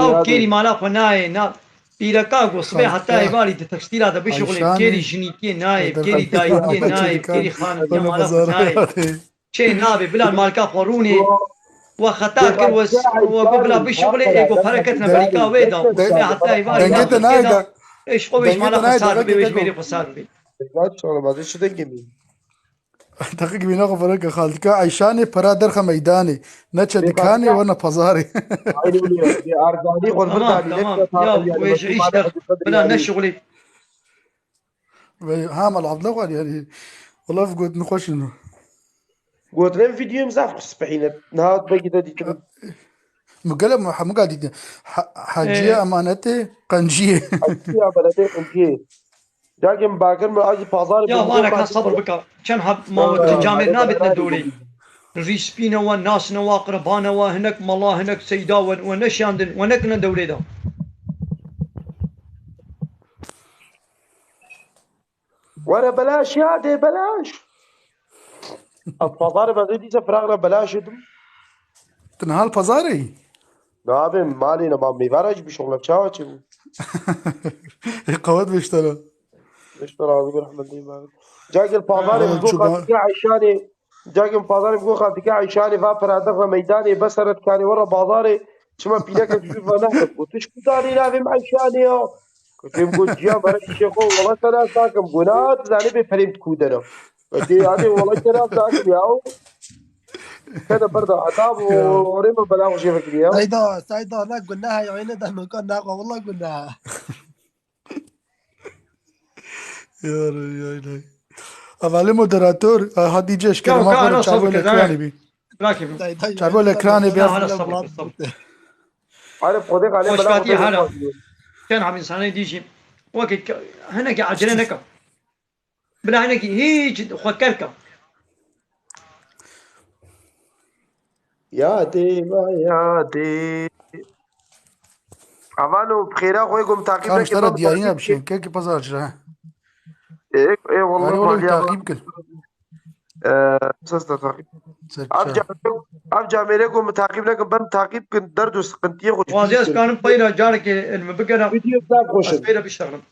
Ew kêrî mala xwe nayê, na. Pîreka ku sibê heta êvarî di tekstîla de bişuxulê, bi kêrî jinîkiyê nayê, bi kêrî dayikiyê nayê, bi kêrî xanimtiya mala xwe nayê. Çê nabê, bila malka xwe rûnê. We xeta kir, we, we bila bişuxulê, ê ku pere ketine berîka wê de, û sibê heta êvarî nayê. Ê ji xwe wê ji mala xwe sar bibê, wê ji mêrê xwe sar bibê. Teqik bîna xwe fereke xaltika Eyşanê pera derxe meydanê. Ne çedikanê we ne pazarê. Aynı biliyor. Bir Erzani xwe Tamam, tamam. Ya, wê ji îş de bila ne şixulî. Ve ha mal abla var yani. Wala ev gotin xweş in. Gotin ev videoyê min zaf spehîne. Niha belkî te dîtibin. Mugele mu-, muga dîtin. Ha-, Hacîye Ee. Emanetê Qenciyê. Hacîye Emanetê Qenciyê. Cagê min bakir min, ez pazarê Ya bûm, vana bûm, ka sabir bika. Çend hab ma Wala, camêr nabêtine dorê. Rîspîne we, nasne we, qiribane we, hinek mala, hinek seyda we, we neşandin, we nekine dewrê de. Were belaş ya, dê belaş. Ez pazarê bezê dîse firaq re belaş edim. Tu niha li pazarê yî? Nabê malê ne, ma mêvara jî bişoxle çawa çêbû? Ê qewet vêştara. Vêştara, Rabbi rehmet lê bavê. Cagil pazarê Aa, min çuba- goxa dike Eyşanê. Cagê min pazarê min goxa dike Eyşanê va piradex ve meydanê beseret kanê were bazarê. Çima pîleke dûr ve nehre. Gotiş ku danê navê min Eyşanê ya. Kutê min got ciya bere işê xo wala te nas nakim. Got na tu zanê bê perê min tu kû dene. Kutê yanê wala te nas nakim ya. Kede berda heta bu Ya. orê me bela xwe jê vekirî ya. Seyda, Seyda, ne gunah ya, yine de mimkan ne, wala gunah. Yar, yar, yar. Evalê moderator, e, Hatice, eşkere Ya, ma ka xwe ana çavê sabir kir, lekranê bî. Bırakayım. Çavê lekranê bî. Ya, hala sabir, sabir. Arif, Xwedê xalê Hoş bela geldin, Xwedê hala. xwedê. Sen abi insanı diyeceğim. Vakit, hene ki acele ne kap. Bila hinekî hîç xwe ker ke. Yadê va yadê. Avano bi xêra xwe gom taqîb Kam neke, sara ben diyarîna takîb bişên, ke. Kekî pazar çira. Ê, ê, wallah, Arê, oğlum, malya takîb kir. Ee, ses de takîb. Ser Av çira. Camêre, av camêre gom takîb neke, ben takîb kin, derd û sıkıntıya xwe Waziyaz çekî. Kanim payla carekê elimi bigera. Video zaf xweş in. Ez peyre biştexlim.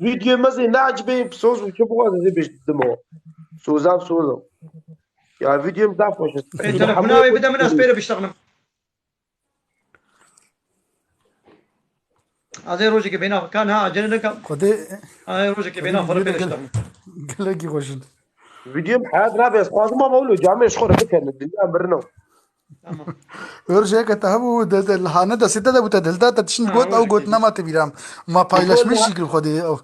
Vîdyoyê me zî neecibê, soz û çi bixwaze zî bêj dimo. Soza soz o. Ya vîdyoyê min zaf xweş e. Ê, telefona wê bide min, ez pê re biştexnim. Ez ê rojekê bêna ka niha acele neka. Xwedê Ez ê rojekê bêna xwe re pê re biştexnim. Gelekî xweş in. Vîdyoyê min heyat nabe, ez xwazim ama wilo camê ji xwe re bikene, dinya mirino. Tamam. Wer jeke te hebû, de, de, hane destê te de bû, te dilda te tişt got, ew got, nema te bîram. Ma paylaşmış jî kir Xwedê ew.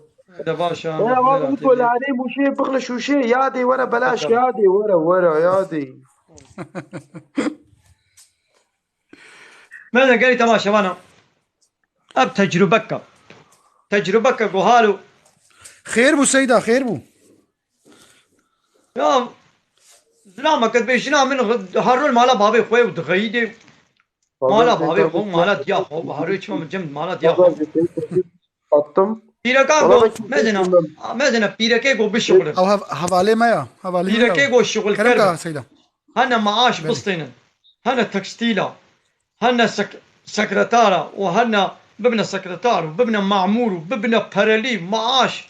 De baş e. Were, were, were, were, were, were, yadê, were, belaş, yadê, were, were, yadê. Me de gelî temaşevana. Ev tecrubeka. Tecrubeka guhalo. Xêr bû Seyda, xêr bû. Ya, zilama, ke dibê jina min xwe, her rol mala bavê xwe û dixeyîdê. Mala bavê xwe, mala diya xwe, her rol çima min cem mala diya xwe. Attım. Pîreka go, mezina, mezina pîrekê go bişuxulin. Ew hev-, hevalê me ya, hevalê me ya. Pîrekê go şuxul kerem ka Seyda. Hene maaş bistênin. Hene tekstîla. Hene sek-, sekretara û hene bibine sekretar û bibine mamûr û bibine perelî, maaş.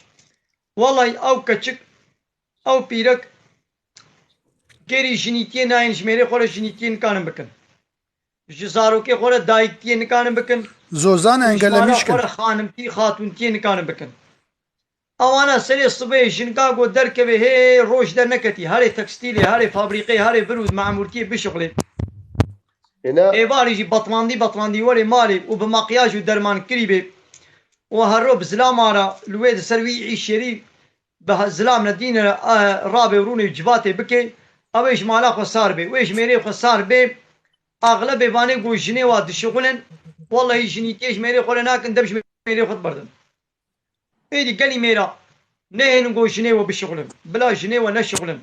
Wellahî ew keçik, ew pîrek gerî jinîtiyê nayên, ji mêrê xwe re jinîtiyê nikarin bikin. Ji zarokê xwe re dayikiyê nikarin bikin. Zozan engelemîş kir. Ji mala xwe re xanimtî, xatûntiyê nikarin bikin. Ewana serê sibê jinka ku derkeve hê roj derneketî, herê tekstîlê, herê fabrîqê, herê vir û memûrtiyê bişuxlê. Êvarî jî betlandî betlandî werê malê û bi makyaj û dermankirî bê û herro bi zilam ara li wê di ser wî îşêrî bi he-, zilam nedîne, e, rabê rûnê civatê bike, ew ê ji mala xwe sar bê, wê ji mêrê xwe sar bê, axlebê vanê ku jinê wa dişixulin, wellahî jinîtiyê ji mêrê xwe re nakin, dev ji mêrê xwe diberdin. Êdî gelî mêra, nehênin ku jinê we bişixulin. Bila jinê we neşixulin.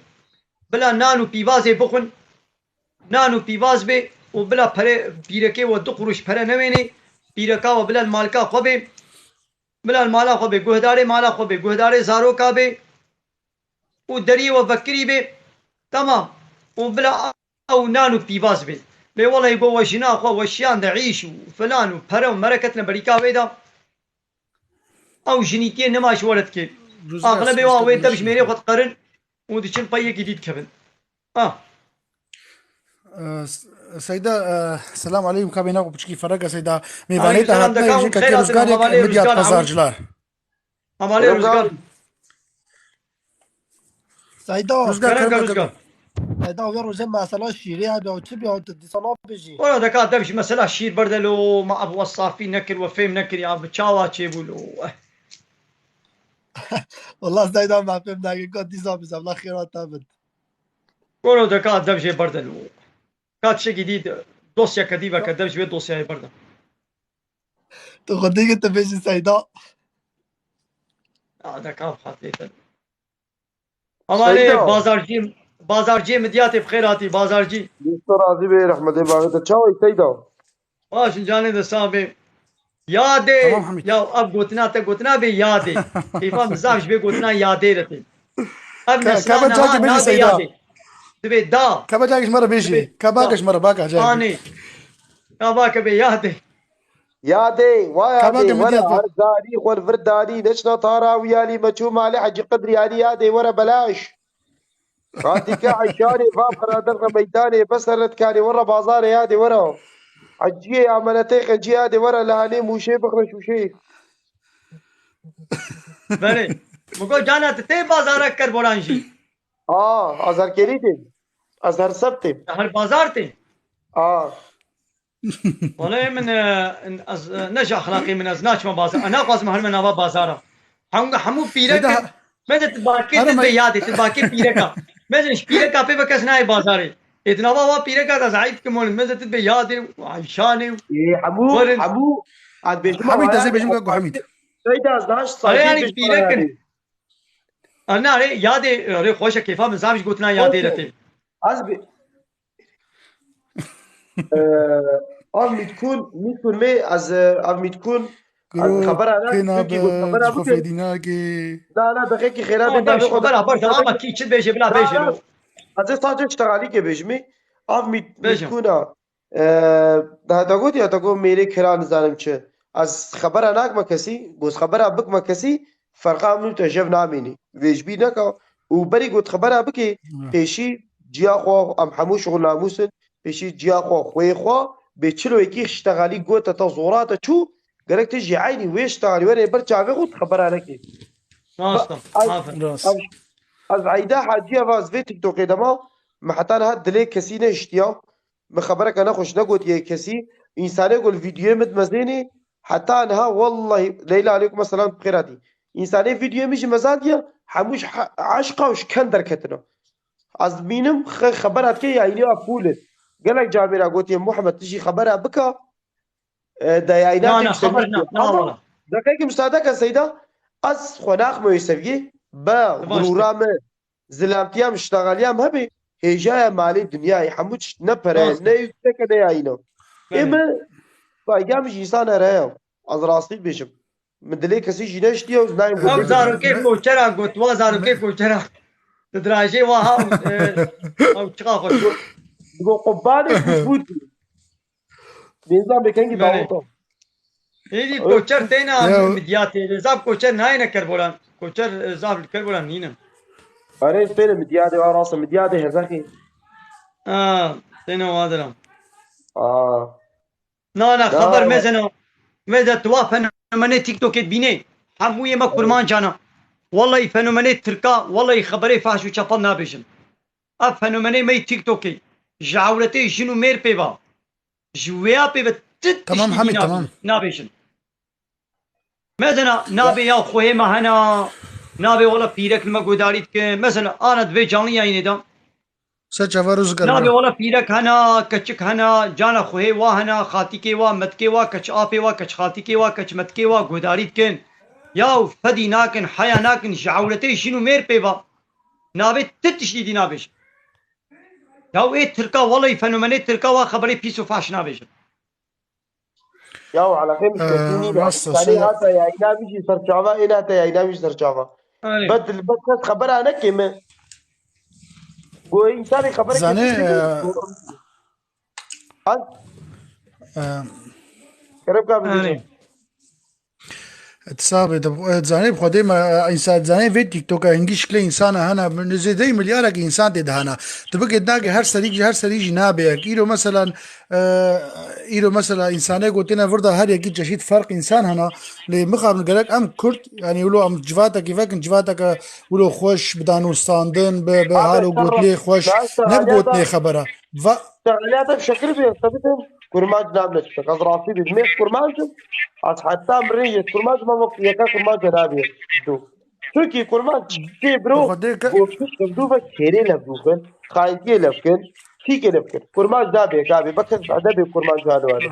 Bila nan û pîvazê bixwin, nan û pîvaz bê û bila pere, pîrekê we du quruş pere newênê, pîreka we bila li malka xwe bê, bila li mala xwe bê, guhdarê mala xwe bê, guhdarê zaroka bê û deriyê we vekirî bê, temam. Û bila ew nan û pîvaz bê. Lê welehî go we jina xwe weşiyande îş û filan û pere û mere ketine berîka wê de. Ew jinîtiyê nema ji we re dike. Axlebê wa wê dev ji mêrê xwe dikerin û diçin pey yekî dî dikevin. Ah. Seyda, selam aleykum. Ka bêhna xwe piçikî ferege Seyda. Mêvanê te hatine jî kekê Ruzgarê, Midyat Pezar Cilar. Hevalê Ruzgar. Seyda. Ruzgar, kerem ke Ruzgar. Seyda, wê rojê mesela şîrê hebe û çi bî, tu dîsa nabêjî? Ora deka dev ji mesela şîr berde lo, ma ev wesafî nekir, we fêm nekir ya, bi çawa çêbû lo. Eh. Wala Seyda, me fêm nekir, ka dîsa bi zevla xêra te bin. Ora deka dev jê berde lo. Ka tiştekî dî, dosyeke dî veke, dev ji wê dosyayê berde. Tu xwedî ki tu bêjî Seyda. Ya deka xatê te. Ama ne Seyda. Bazarcî, bazarcî Midyatê bi xêr hatî, bazarcî. Dîsa razî bê, rehmetê bavê te. Çawa yî Seyda? Baş in canê de sağ bê. Yadê. Tamam Hamîd. Ya ev gotina te gotina bê yadê. Keyfa min zaf ji bê gotina yadê re tê. Ev Ka-, nesla kaba niha cakê bêjî nabê Seyda. Yadê. Dibê da. Kaba cakê ji me re bêjî. Dibê Kaba da. Ke ji me re baka cakê. Anê. Kaba ke bê yadê. Yadê, wa Kaba yadê, ke were Midyat. Her zarî xwe li vir danî, neçna tara wî alî, me çû malê Hecî Qidrî alî yadê, were belaş. Xatîke Eşarê va birader re meydanê, beser re dikanê, were bazarê yadê, were. Heciyê amelete qencî yadê, were li hanê mûşê bixre şûşê. Belê. Min got cana tu tê bazara Kerbolan jî. A, ez her kerî têm. Ez her seb têm. Her bazar têm. A. Wele min, e, ez, e, ne ji exlaqê min, ez naçime bazar. Ez naxwazim herime nava bazara. Hemû, hemû pîrek in. Meze tu bakê tu bê yadê, tu bakê pîreka. Meze ji pîreka pê ve kes nayê bazarê. Ê di nava wa pîreka de ez eyb kim olim. Meze tu bê yadê, eyşanê. Ê, hemû, hemû, ez bêjim Hemî te zê bêjim ka ku Hemî. Seyda ez naş Are sazî yani bêjim pîrek in. Ana re yadê, re xweşe keyfa min zaf ji gotina yadê re tê. Ez bi Eee, ev Mîtkûn, Mîtkûn me, ez, ev Mîtkûn, ez xebera ne, Kî got xebera bike. Na, na, deqekî xêra bê, bavê xwe xebera bar, ama kî çi bêje, bila bêje lo. Ez ê sadece ştegalîkê bêjimî. Ev Mît-, Mîtkûna, eee, heta got ya, te got mêrê kira nizanim çi. Ez xebera nakme kesî, got xebera bikme kesî, ferqa min û te jev namînî. Vê ji bîr neka. Û berî got xebera bikê, pêşî ciya xwe, em hemû şixul namûs in, pêşî ciya xwe, xwê xwe, bê çilo yekî ştexalî gote te zora te çû, gerek tu jî eynî wê ştexalî were ber çavê xwe tu xebera nekê. Rast e, ez, aferin. Rast. Ez, ez Eyda Hacî ya va ez vê TikTokê de ma, me heta niha dilê kesî nehiştiya. Min xebereke nexweş negotiye kesî. Însanê ku li vîdyoyê min dimezênê, heta niha wellahî, Leyla aleykum selam bi xêr hatî. Însanê vîdyoyê min jî mezandiye, hemû ji he-, eşqa û ji ken derketine. Ez dibînim xe-, xebera dike ya înî ya pûl in. Gelek camêra gotiye Muhammed tu jî xebera bika, e, de yayna Na, na, xeber na, na, wala. Deqekî müsaade ke Seyda, ez xwe naxme wê seviyê, be gurûra min, zilamtiya min, ştexaliya min hebe, hêjaya malê dinyayê, hemû tişt ne pere, ne yüksek e, ne yayîn e. Ê min, saygam ji însan here ye. Ez rastî dibêjim. Min dilê kesî jî neştiye û nayê. Ew zarokê koçera got, wa zarokê koçera. Di dirajê wa ha, e, ew çiqa xweş. Digo qurbanê bût. Bênza bê kengî daweta. Êdî koçer têna midyatê. Zaf koçer nayêne Kerbolan. Koçer, e, zaf li Kerbolan nînin. Erê, têne midyadê, wa rast e, midyadê hezexî. Ha, têne wa dira. Aa. Na, na, xeber mezena. Meze tu wa fenomenê TikTokê dibînê. Hemû yê me kurmancana. Wellahî fenomenê Tirka, wellahî xeberê fahş û çepel nabêjin. Ev fenomenê me yê TikTokê, ji ewretê jin û mêr pê ve, ji wêya pê ve ti Tamam tiştî Hemî, din tamam. nabêjin. Mesela, nabê ya xwehê me hena, nabê wela pîrek li me guhdarî dikin. Mesela, ana di vê canlı yayınê de. Ser çava rûzgar Nabê bira. wela pîrek hena, keçik hena, cana xwehê wa hena, xaltîkê wa, metkê wa, keç apê wa, keç xaltîkê wa, keç metkê wa guhdarî dikin. Yaw fedî nakin, heya nakin, ji ewretê jin û mêr pê va. Nabê ti tiştî dî nabêjin. Yaw ê Tirka, welay fenomenê Tirka wa xeberê pîs û faş nabêjin. Ya û eleqê Ee, müşterî nîne. rast e, Însanê şöyle hata yayîna min jî ser çava, ê nehata yayîna min jî ser çava. Aynen. Bed li bed kes xebera neke min. Go însanê xebere Zanê, kete e, Ha? e, Kerem ka bibêje. Aynen. Ti sax bê, tu, e, zanê bi Xwedê me, e, însan, zanê vê TikToka hingî şiklê însana hene, min zêdeyî milyarek însan tê de hene. Tu bigê nake her serî, her serî jî nabe yek. Îro meselan, E, îro mesela însanê gotine vir de her yekî çeşît ferq însan hena. Lê mixabin gerek em Kurd, yanî wilo em civatekî vekin, civateke wilo xweş bi danûstandin, bi, bi Abi, hal û gotlê xweş, ne bi gotinê xebera. Va- Te aliyata şekil bi, te bidim, kurmanc nam ne çiçek. Ez rastî bî. Mêz kurmanc im, ez heta mirin yê kurmanc me wek yeka kurmanc nabî. Du. Çunkî kurmanc tê biro, Xwedê ke- goştê kevdû ve kêrê levdûxin, xayintiyê levkin, tîkê levkin. Kurmanc nabê, kabê, be kes edebê kurmanc hanwade.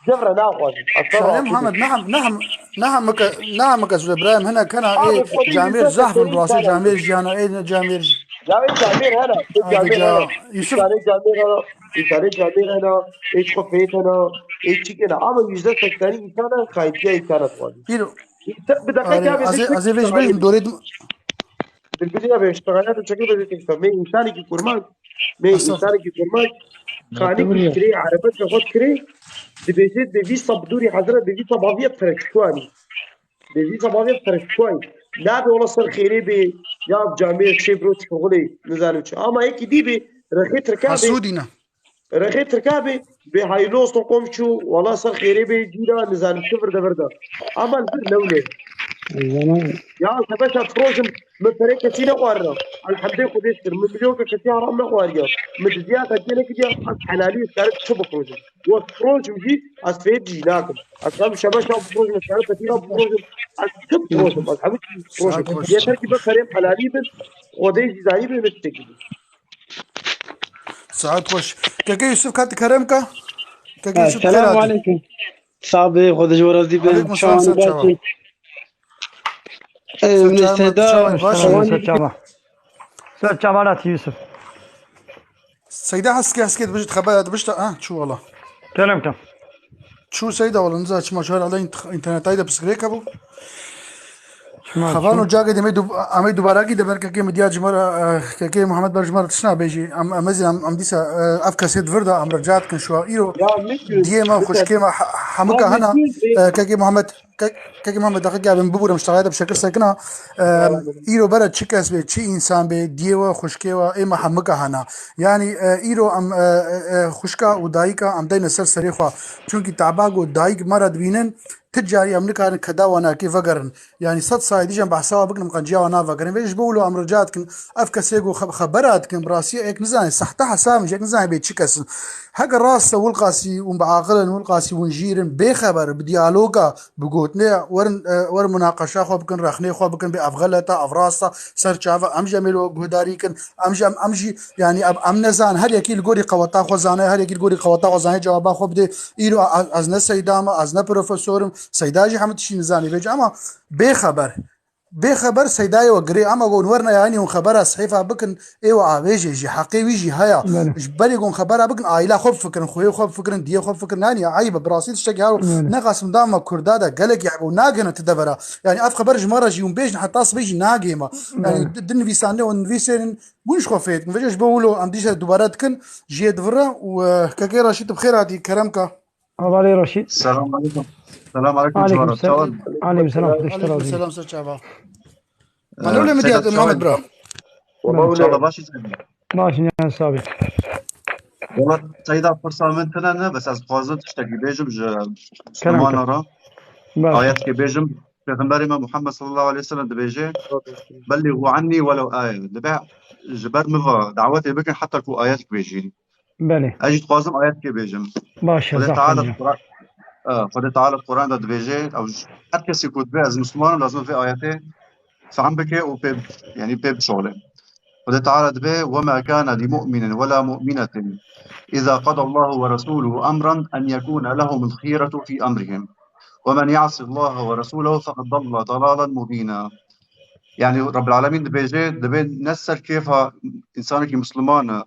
Cevre naxwazin. Şahê Muhammed, neham, neham, neham mike, neham mike zû Ibrahim, hene kena, ê, Abi, Xwedê camêr yüzde zahf in, seksen rastî insana camêr jiyana, ê, ne camêr ji- Ya ê camêr hene, ê Abi camêr ca, hene. Yusuf. Îsarê camêr hene, îsarê camêr hene, ê çi xwe fêt hene, ê çi kene. Ama yüzde seksenî insana xayintiya insana dixwazin. Îro, Te-, bi deqe Arê, kavê ez ê, te ez ê vê ji bê dorê dim- Bilbilî ya be, ştexaliyata çekir be zêtek. Me însanekî kurmanc, me Esas. însanekî kurmanc, xanî kirê, erebet xwe kirê, dibêje dê vî sab dûrî hezire, dê vî sab haviye perek kuanî. Dê vî sab haviye perek kuanî. Nabe wala ser xêrê bê, ya camê şê biro şixulê, nizanim çi. Ama yekî dî bê, rexê tirka bê. Hesûdî ne. Rexê tirka bê, bê haylo so komşu, wala ser xêrê bê, cîra, nizanim çi vir de vir de. Ama li vir newlê. Zaman. Ya, se beşa projim, min perê kesî nexwarina. Elhemdê Xwedê şikir, min milyonka kesî haram nexwariya. Min diziya xetiyê nekiriya, ez helalî karim çi biprojim. Wek projim jî, ez fêt jî nakim. Ez hem şebeşa biprojim, ez karim fetîra biprojim. Ez çi biprojim, ez hemû çî biprojim. Saet xweş. Yeter ki be perê helalî bin, Xwedê jî zanî bin, min tiştekî bin. Saet xweş. Keke Yusuf, kati kerem ka? Keke Yusuf, Selamu xêr hatî. Aleyküm. Sax be, Xwedê ji we razî be. Aleyküm selam, ser çava. Ee, min Seyda, ser çava, baş. Ser çava. Ser çava rat Yusuf. Seyda heske, heske dibijit xeber, dibijit, ha, çû wala. Kerem ka. Çû Seyda wala, niza çima şar ala int-, internetayê de pirsgirêk hebû. Çima, Xevan çima? Û cagê demê du-, em ê dubara kî de ber kekê Midyar ji me re, eh, kekê Muhammed ber ji me re tişt nabêjî. Em, em mezin, em, em dîsa, eh, ev kesê di vir de em re rica dikin şuwa. Îro Ya, Midyar, diyê me, xwişkê me, he-, hemika hena, eh, kekê Muhammed, ke-, kekê Muhammed, deqekê em biburim, ji texayete bi şekir sekina. Eh, îro bere çi kes bê, çi însan bê, diyê we, xwişkê we, ê me hemika hena. Yanî, eh, îro em, eh, eh, eh, xwişka û dayika em deyne ser serê xwe. Çunkî taba ku dayik me re dibînin, Ti carî em nikarin keda wanakê vegerin. Yanî sed salî dî jî em behsa wan bikin, em qenciya wan navegerin. Vê ji bo wilo em rica dikin, ev kesê ku xe-, xebera dikin, bi rastî yek nizane, sehte hesab in, yek nizane bê çi kes in. Heke rast e, wilqasî hûn bi aqil in, wilqasî hûn jîr in, bê xeber, bi diyaloga, bi gotinê, werin, e, werin munaqeşa xwe bikin, rexnê xwe bikin, bê ev xelet e, ev rast e, ser çava, em jî em ê li we guhdarî kin, em jî em, em jî, yanî em, em nezan, her yekî li gorî qeweta xwe zane, her yekî li gorî qeweta xwe zane, cewaba xwe bide. Îro ez, ez ne Seyda me, ez ne profesor im. Seyda jî hemû tiştî nizanî vêce, ama bê xeber. Bê xeber Seydayê we girê, ama hûn werine, yanî hûn xebera sehîfa bikin, ê we avêjê jî, heqê wî jî heye. Belê. Ji berê hûn xebera bikin, aîla xwe bifikirin, xweyê xwe bifikirin, diyê xwe bifikirin. Yanî eyb e, bi rastî tiştekî haro Belê. ne qas min dama Kurda de gelek eyb e û nagihine ti devera. Yanî ev xeber ji me re jî hûn bêjin, heta sibê jî nagihê me. Yanî Belê. di, di nivîsandinê hûn nivîsênin, hûn ji xwe fêr dikin. Vêce ji bo wilo em dîsa dubare dikin, jiyê di vir re û, eh, kekê Reşîd, tu bi xêr hatî, kerem ka. Hevalê Reşîd. Selam aleyküm. Selam aleyküm. Aleyküm selam. Aleyküm selam. Xwedê ji te razî. Aleyküm selam, ser çava. Ee, Alo, Lê Midyar, Sedat Muhammed Çawa. Bira. Çawa, baş î. Baş, ne sabî. Wala Seyda, pirsa min tune ne, bes ez dixwazim tiştekî bêjim ji Mislimana re. Belê. Ayetke bêjim. Pêxemberê me Muhammed sallallahu aleyhi ve sellem dibêje, "Belligu anni welew aye." Dibe ji ber min ve dawetê bikin heta ku ayet bêjî. Belê. Ez jî dixwazim ayet kê bêjim. Baş e, Xwedê zehmet Teala çekme. Quran, e, Xwedê Teala Quran de dibêje, ew ji her kesî ku dibe ez Müslüman im, lazim vê ayetê fehm bike û pê, yanî pê bişole. Xwedê Teala dibe, "Ve ma kana li mu'minin ve la mu'minetin iza qada Allahu ve rasuluhu emran en yekuna lehumul khiyeratu fi emrihim. Ve men ya'si Allaha ve rasulehu feqad dalla dalalen mubîna." Yani Rabbil Alemin dibêje, dibe ne ser kêfa insanekî Müslüman e,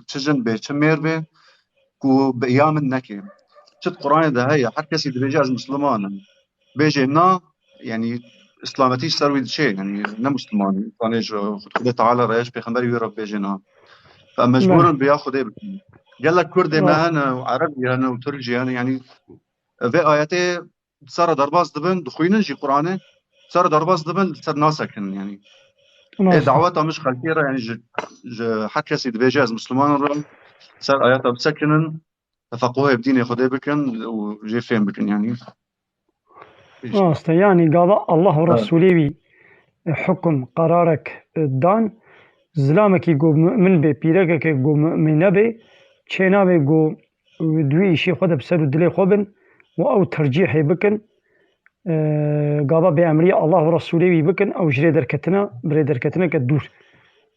çi jin be, çi mêr be, ku bi ya min neke. Çi di Quranê de heye, her kesî dibêje, "Ez Müslüman im." Bêje na, yani, îslametî ji ser wî diçe, yani, ne Müslüman e. Yanî ji Xwedê Teala re, ji Pêxemberê wî re bêje na. Em mecbûr in bi ya Xwedê bikin. Gelek Kurdê me hene, û Erebî hene, û Tirk jî hene, yani, vê ayetê sara derbas dibin, dixwînin jî Quranê, sara derbas dibin, li ser nasekin, yani. Ê, daweta min ji xelkê re, yani, ji, ji her kesî dibêje, "Ez Müslüman im", re, ser ayeta bisekinin, tefequhê bi dînê Xwedê bikin û jê fêm bikin, yani. Rast e, yanî gava Allah û Resulê wî, e, hukum, qerarek, e, dan, zilamekî ku mu'min bê, pîrekekê ku mu'mîne bê, çênabê ku di wî îşê xwe de bi ser û dilê xwe bin û ew tercîhê bikin, e, gava bêemrîya Allah û Resulê wî bikin, ew ji rê derketine, bi rê derketineke dûr.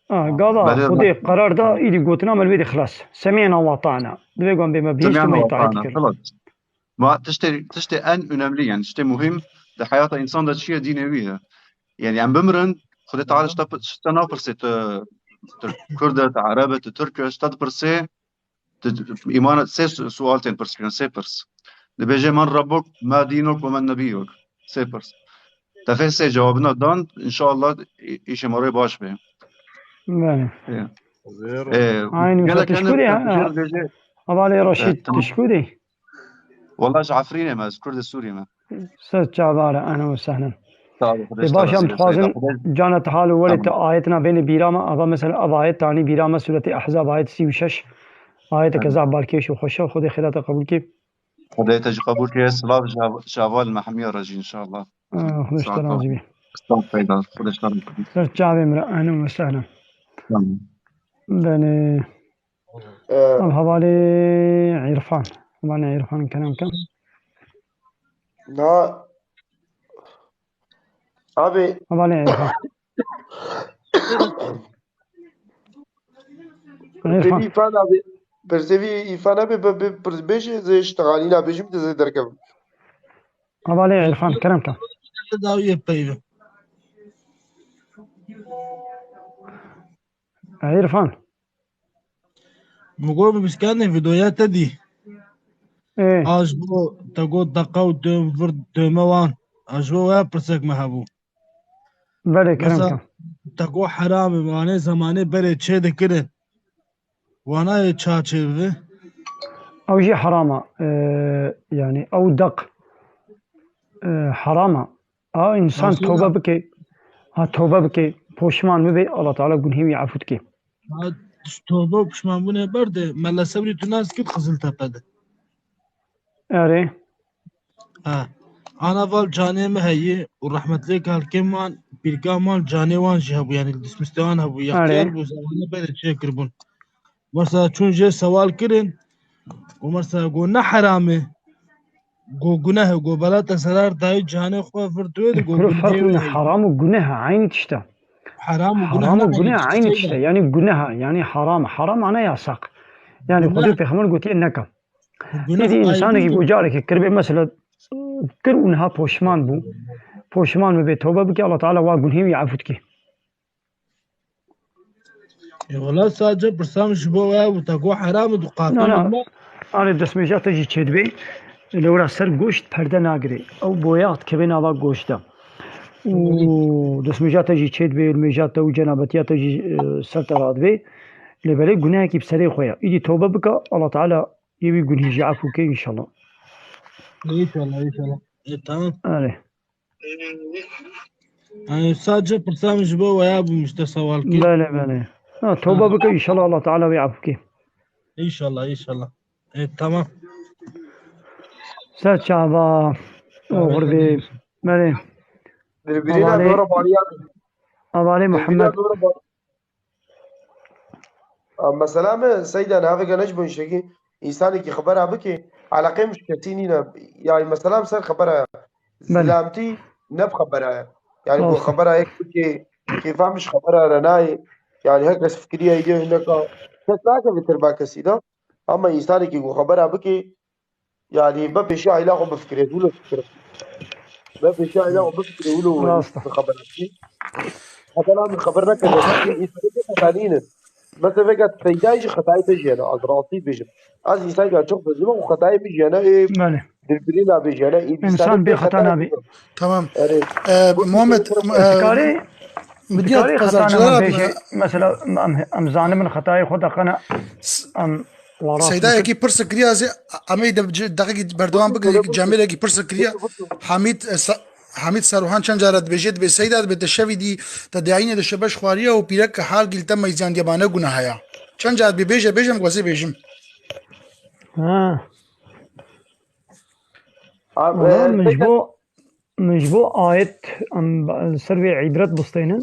Ha, gava Xwedê qerar da, îdî gotina me li wê de xilas. Semî'na we ata'na. Divê ku em bê me bihîşt û me îtaetî kir. Ma tiştê, tiştê en önemli, yani tiştê muhîm di heyata însan de çi ye, dînê wî ye. Yani em bimirin, Xwedê Teala ji te, ji te napirsê, tu, tu Kurd e, tu Ereb e, tu Tirk e, ji te dipirsê, tu, îmana, sê su-, sual tên pirs kirin, sê pirs. Dibêje, "Men Rabbuk, ma dînuk ve men nebiyuk?" Sê pirs. Te vê sê cewabina dan, înşallah î-, îşê me rê baş be. Belê. Ê, Aynî gelek wisa hene, tişkûrê, ha, jê dibêje, Hevalê Reşîd, e, tamam. Tişkûrê? Wela ji Efrînê me, ez Kurdê Sûriyê me. Ser çava re, ehlen we sehlen. Sağ ol, Xwedê ji te razî be. Ê, baş, em dixwazin cana te hal û werê te ayetina bêne bîra me. Ava mesela ev ayet tanî bîra me, Sûretê Ehzab, ayet sî û şeş. Ayeteke zaf balkêş û xweş e. Xwedê xêra te qebûl kê. Xwedê te jî qebûl kê. Silav ji hev-, ji heval me hemiya re jî înşallah. Ê, Xwedê ji te razî be. Sağ ol, Xwedê ji te razî be. Ser çavê min re, ehlen we sehlen. Tamam. Belê. Ee, Al hevalê Îrfan. Hevalê Îrfan kerem ke. Na. Abi. Hevalê Îrfan. Îrfan. Pirsevî Îrfan abi. Pirsevî Îrfan abi, bi, bi, pirs-, bêjê zê ji texanîna bêjim de zê derkevim. Hevalê Îrfan kerem ke. Dawiyê peyve. Îrfan. Min got, "Bi biskandê vîdeoya te dî." Ê. A ji bo te got deqa û dö-, vir döme wan. A ji bo waya pirsek me hebû. Belê, kerem ke. Mesela, te got heram e, wane zemanê berê çê dikirin. Wana yê ça çê bibe? Ew jî heram e. Ee, yani ew deq, ee, heram e. A însan tobe bike, ha, tobe bike, poşman bibe, Allah Teala gunhê wî efû dike. Ha, tobe û pişmanbûnê berde, Mele Sebrî tu nas kit Qiziltepe de. Erê. Ha. Ana val canê me heye û rehmetlê kalkê man, pîrka man canê wan jî hebû, yani dismistê wan hebû, yextiyar bû, zemanê berê çêkiribûn. Mesela çûn jê sewal kirin û mesela got ne heram e. Got guneh e, got bela te serar dayî canê xwe vir tu ê de got guneh e. Heram û guneh eynî tişt e. Heram û guneh eynî tişt e. Yani guneh e, yani heram. Heram mane yasak. Yani Xwedê û Pêxember gotiye neke. Guneh ayrı. Êdî însanekî ku carekê kiribê mesela kir û niha poşman bû. Poşman bibe, tobe bike, Allah Teala wa gunhê wî efû dike. E, wela sadece pirsa min ji bo we bû, te got heram û tu qafil. Na, na. Anê destmêja te jî çêdibê. Li wira ser goşt perde nagirê. Ew boya dikeve nava goşt de. Û destmêja te jî çêdibê, mêja te û cenabetiya te jî, e, ser te radibê. Lê belê gunehekî bi serê xwe ye. Îdî tobe bike, Allah Teala yê wî gunhî jî efû ke înşallah. Înşallah, înşallah. E, tamam. Erê. Yani sadece pirsa min ji bo weya bûm, işte sewal kir. Belê, belê. Ha, tobe bike, înşallah Allah Teala wê efû ke. Înşallah, înşallah. E, tamam. Ser çava, oxir bê. Belê. Birbirine doğru bağlayan. Hevalê Muhammed. Birbirine doğru bağ-, A, mesela mi, Seyda, navê gene ji bo îşekî, însanekî xebera bike, eleqê min ji kesî nîne. Yani, mesela min ser xebera ye. Belê. Zilamtî ne bi xebera ye. Yani, ku xebera yek bike, kêfa min ji xebera re nayê. Yani, her kes fikiriya êdî hineka. Kes nakeve tirba kesî de. Ama însanekî ku xebera bike, Yani, be pêşiya îla xwe bifikirê, wilo fikir. Be pêşiya îla xwe bifikirê, wilo Rast e. Xeber bikî. Heta lan xeber nekirde. Însanê xeta nîne. Mesela vêga Seyda jî xetayê te jî hene, ez rastî dibêjim. Ez însanekî çok bezîm û xetayê min jî hene, ê Belê. Birbirî nabêjî hene, ê însanê bê xeta nabê. Tamam. Erê. Ee, Muhammed, e, Dikarê, dikarê xeta nabêjê. Mesela, em, em zanin xetayê xwe de qene, em, Seyda yekî pirsek kiriye, ez ê em ê de ci-, deqekî berdewam bikin, yekî Camêr yekî pirsek kiriye. Hamîd, e, Sa-, Hamîd Saruhan çend cara dibêje, dibê Seyda dibê te şevî dî te diyayînê de şebeş xwariye û pîrek hal gîl te meyzyan diye ma ne gunah heye. Çend cara dibê bêje, bêje em wezê bêjim. Ha. Abi, Wala e, min ji peki bo, min ji bo ayet, em, li ser vê îbret bistênin.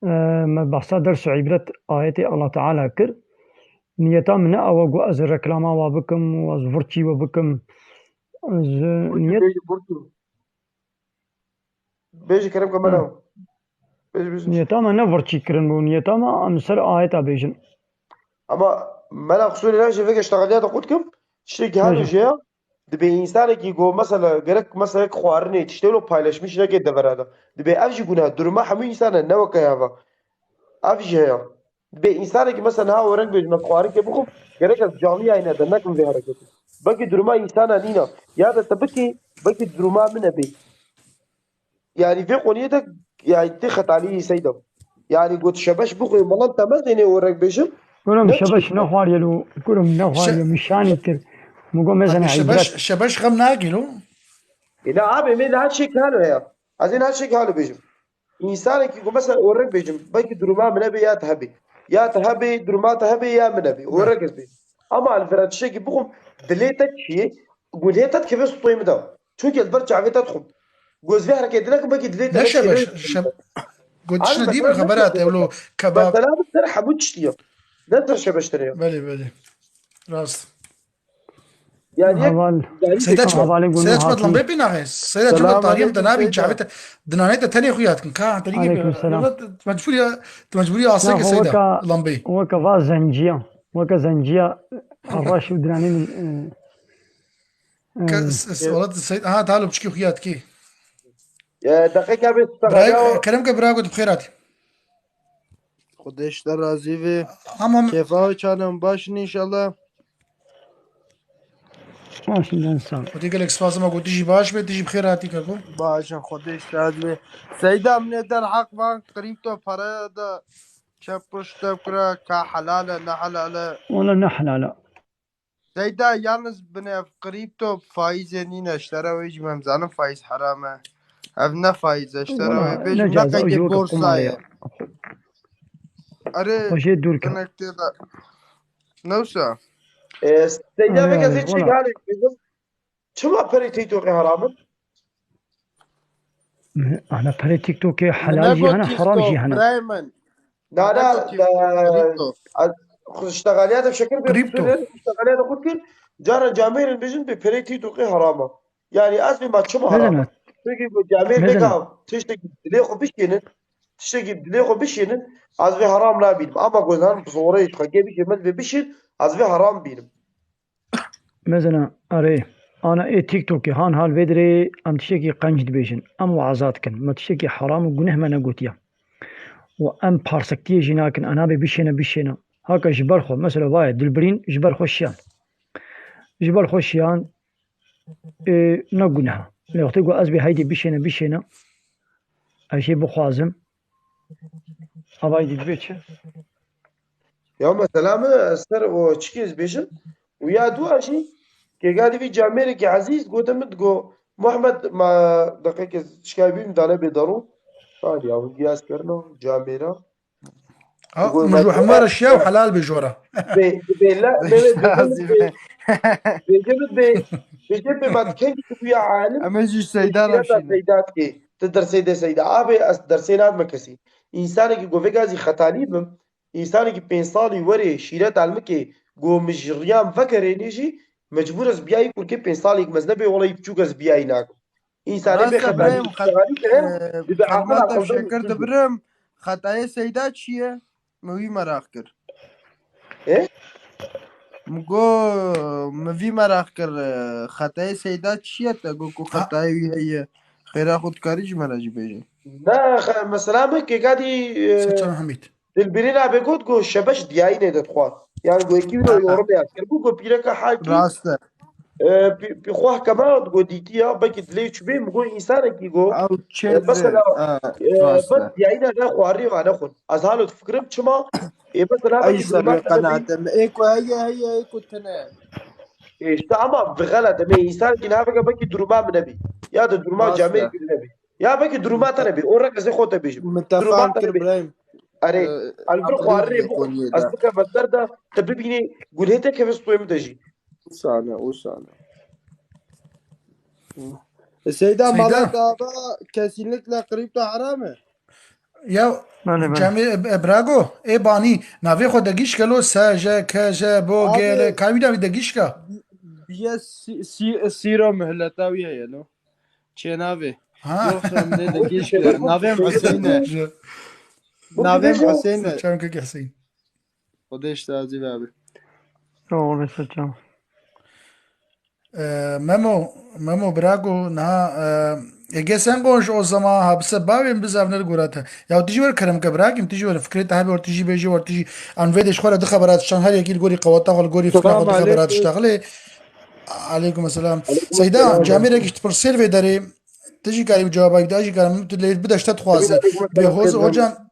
E, me behsa ders û îbret ayetê Allah Teala kir. Niyeta min ne ew e ku ez reklama we bikim û ez virçî we bikim. Ez, Burcu niyet bêjî, Burcu. Bêjî kerem ke mela. Hı. Bêjî, bêjî. Niyeta me ne virçî kirin bû. Niyeta me em ser ayeta bêjin. Ama mela qusûrê ne ji vê geştexeliya de qut kim. Tiştekî halo Bêjin. jê ya. Dibê însanekî ku mesela gerek mesela yek xwarinê tiştê lo paylaşmiş neke devera de. Dibê ev jî guneh. Duruma hemû însan e, ne weke heva. Ev jî heye. Dibê însanekî mesela niha orek bêjim, ez xwarikê bixwim, gerek ez canî yayîne de nekim vê hereketê. Belkî duruma însana nîna. Ya da te bikî, belkî duruma min e bê. Yani vê qoniyê de, yani tê xetalî Seyda. Yani got şebeş bixwê, malan te mezênê orek bêjim. Gurum ne şebeş çi- nexwariye lo, gurum nexwariye, Şe- min şanî kir. Min got mezene Abi şebeş, îbret. Şebeş xem nagî lo. E ne abi, me niha çek halo ya. Ez ê niha çek halo bêjim. Însanekî ku mesela orek bêjim, belkî duruma min hebe ya te hebe. Ya te hebe, duruma te hebe ya min hebe. Orek ez bêjim. Ama li vera tiştekî bixwim, dilê te çi ye? Gunê te dikeve stoyê min de. Çunkî ez ber çavê te dixwim. Ku ez vê hereketê nekim, belkî dilê te Ne neçî şebeş, ne- şeb-, Abi, gotişine dî mesela min ne xebera te şebeş? Wilo kebab. Mesela min ser hemû tiştî ye. Ne ser şebeş tenê ye. Belê, belê. Rast. Yani, Heval. yani Seyda çima? Hevalê Seyda çima hatî. Lambê pê naxê? Seyda çima Selam tarîm te aleyküm nabî Seyda. Çavê te dinanê te tenê xuyat kin. Ka tenî Aleyküm selam. Mecbûriya, tu mecbûriya asê Ya ke xwe Seyda. Weka, Lambê. Weka va zenciya. Weka zenciya. Arraş û dinanê min, e, Ke e, s-, s-, wala Seyda, ha, talo piçkî xuyat ki. Ya, deqeyka bê Bira, kerem ke bira got bi xêr hatî. Xwedê ji te razî be. Ama Kêfa û çalan baş in înşallah. Baş in, ben sağ ol. Xwedê gelek spas, ma got tu jî baş be, tu jî bi xêr hatî keko. Baş in, Xwedê ji te razî be. Seyda, min ê der heq van krîpto paraya de çep pişt te bikira, ka helal e, ne helal e? Wala ne helal e. Seyda, yalnız binêv krîpto faîzê nîne, ji te re wê jî me em zanin faîz heram e. Ev ne faîz e, ji te re Wala wê bêjim, ne ne ceza, qeydê ew borsa kumarê ye. Erê, xwe jê dûr ke. Hinek tê de. Ne wisa? E, Seyda, vê kesê çi hale bêjim? Çima perê TikTokê heram in? Ana perê TikTokê helal jî hene, heram jî hene. Birayê min. Na, na, ez xwe ştexaliya de şekir bê Kripto. Xwe ştexaliya de xwe kir. Cara camêrin bijin bê perê TikTokê heram e. Yani ez bê ma çima heram e? Çünkü bu camêr neka tiştekî dilê xwe bişkênin. Tiştekî dilê xwe bişênin. Ez vê heram nabînim. Ama gozan bi zorê xwe kê bişê, min vê bişên, ez vê heram bînim. Mesela, erê, ana ê TikTokê han hal vê dirê em tiştekî qenc dibêjin. Em waza dikin. Me tiştekî heram û guneh me negotiye. Û em parsektiyê jî nakin. Ana bê bişêne, bişêne. Haka ji ber xwe. Mesela, vaye dilbirîn ji ber xwe şiyan. Ji ber xwe şiyan, e, ne guneh e. Lê wextê ku ez bê heydê bişêne, bişêne. Ez jê bixwazim. Avayî dî dibê çi? Ya mesela min ser o çikê ez bêjim û ya dua jî kêga divî camêrekî ezîz gote min digo, Muhammed, ma deqekê şikayê bî min dane bê darû. Hadi ya, hûn giyas kirina camêra. Ha, Digo, min ji ma hemara şiya û helal bê jora. Bê, bê la, bê, bê, bê, bê, bê, bê, bê, bê, bê, ma kengî tu ya alim. Em ê jî Seyda re şîne. Seyda dikê. Ti dersê de Seyda. Abê ez dersê nadime kesî. Însanekî ku vêga zî xetanî bim, însanekî pênc salî werê şîret almikê ku min ji riyan vegerênê jî, mecbûr ez biyayî kurkê pênc salî mezin nebê, welayî piçûk ez biyayî nakim. Însanê bê Rast e xetanî, birayim, xet-, xetanî kere, e, dibe aqil, xelmata aqil fişekir dibe. Dibirim. Xetayê Seyda çi ye? Min wî meraq kir. Ê? Min got, min vî meraq kir, e, xetayê Seyda çi ye? Te got ku Ha. xetayê wî heye. Xêra xwe dikarî ji me re jî bêjî. Na, xe-, mesela min kêkadî, e, Seçan Hamîd. Dilbirîn abê got ku Şebeş diyayînê de dixwar. Yani ku yekî wî Aha. yorumê ya kir. Bû ku pîreka hakî, Rast e. e, pî-, pî xwe hekema ku dîtî ya, belkî dilê çi bê, min got însanekî ku, Ew e, çêr mesela, e, e, rast bes e. diyayîna ne xwarî ve nexwin. Ez halo difikirim çima, e, mesela Ey belkî ser duruma wê te nebî. Qenatem. Ê ku heye, heye, ê ku tine. E, işte ama bi xelete me însanekî naveke belkî duruma min nebî. Ya da duruma Rast camê e. Min nebî. Ya belkî duruma te nebî. O rek ez ê xwe te bêjim. Min te Duruma fehm te kir nebî. Birayim. Erê, Ee, ez bir xwarinê bixwe. Ez bikeve ser de, te bibînî, gulhê te keve stoyê min de jî. Usane, usane. Seyda, Seyda. Mala dava kesinlikle kripto haram e? Ya, Belê, belê. Cemê, e, e, Brago, ê banî, navê xwe degîş gelo, S J, K J, bo, Abi, G L, ka wî navî degîş ka? Biye si-, si-, sîro mihleta wî heye, no? Çênavê. Ha. Yok, sen ne de geç gör. Navê Hüseyin e. Navê Hüseyin e. Çankaka Hüseyin. O da işte Aziz abi. Sağ ol, Esat Can. Ee, Memo, Memo bırak o, naha, e, Ege sen konuş o zaman, hapse bavên bizavner gurate. Ya tijî wer kerem ke bırakayım, tijî wer fikrê te hebe, wer tijî bêjî, wer tijî an vê de ji xwe re di xeberat şan, her yekî li gorî qeweta xwe, li gorî fikra xwe di xeberat ştaxilê. Aleykum selam. Seyda, camêrek ji pirsêr vê derê, tu jî karî bi cewaba bide, jî karî tu lê bide ji te dixwaze. Bê Hoz hocam,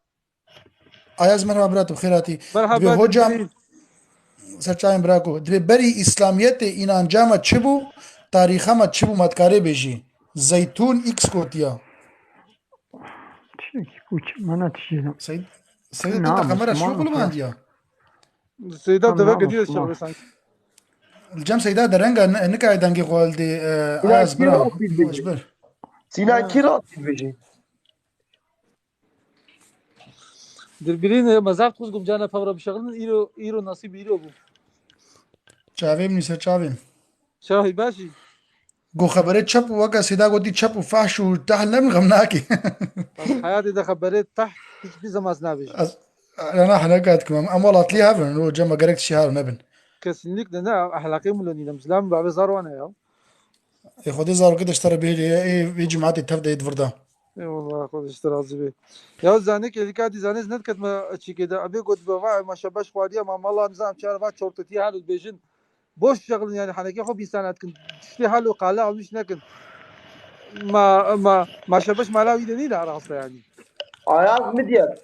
Ayaz merhaba bira, tu bi xêr hatî. Merhaba, dibê hocam, Dilbirîn. Serçavên bira ku, dibê berî Îslamiyetê înanca me çi bû, tarîxa me çi bû, me dikarê bêjî. Zeytûn X gotiya. Çi, ku çi, mana tişî. Seyda, Seyda, tu te kamera şû qulbandiya. Seyda, deve gidiyor sanki. Li cem Seyda dereng e, ne, nikare dengê xwe li dê, e, Ayaz bira. Sîna kî rastî dibêjî? Dilbirîn, e, me zaf dixwest ku em carna pevre bişexilin, îro, îro nasîb îro bû. Çavê min, ser çavê min. Şahî baş î. Got xeberê çep û weke Seyda gotî çep û fahş û tehl ne min xem nake. Bas heyatê de xeberê tehl hiçbir zaman nabêjim. Ez, rena hene kat kim. Em, em welatlî hev in, o cema gerek tişî hev nebin. Kesinlikle ne, ehlaqê min lo nîne. Zilam bavê zarwane ya. Ê Xwedê zarokê de ji te re bihêlê, ê vê cemaetê tev de yê di vir de. Eyvallah, Xwedê ji te razî be. Ya zanê ke lîka dî zanê ez nediketime çîkê de. Ebê got be va, ma şebeş xwariya, ma mala nizam çar va çortetiye halo dibêjin. Boş şexilin yani, henekê xwe bîsana dikin. Tiştê halo qala almiş nekin. Ma, ma, ma şebeş mala wî de nîne rasta yani. Ayaz Midyat.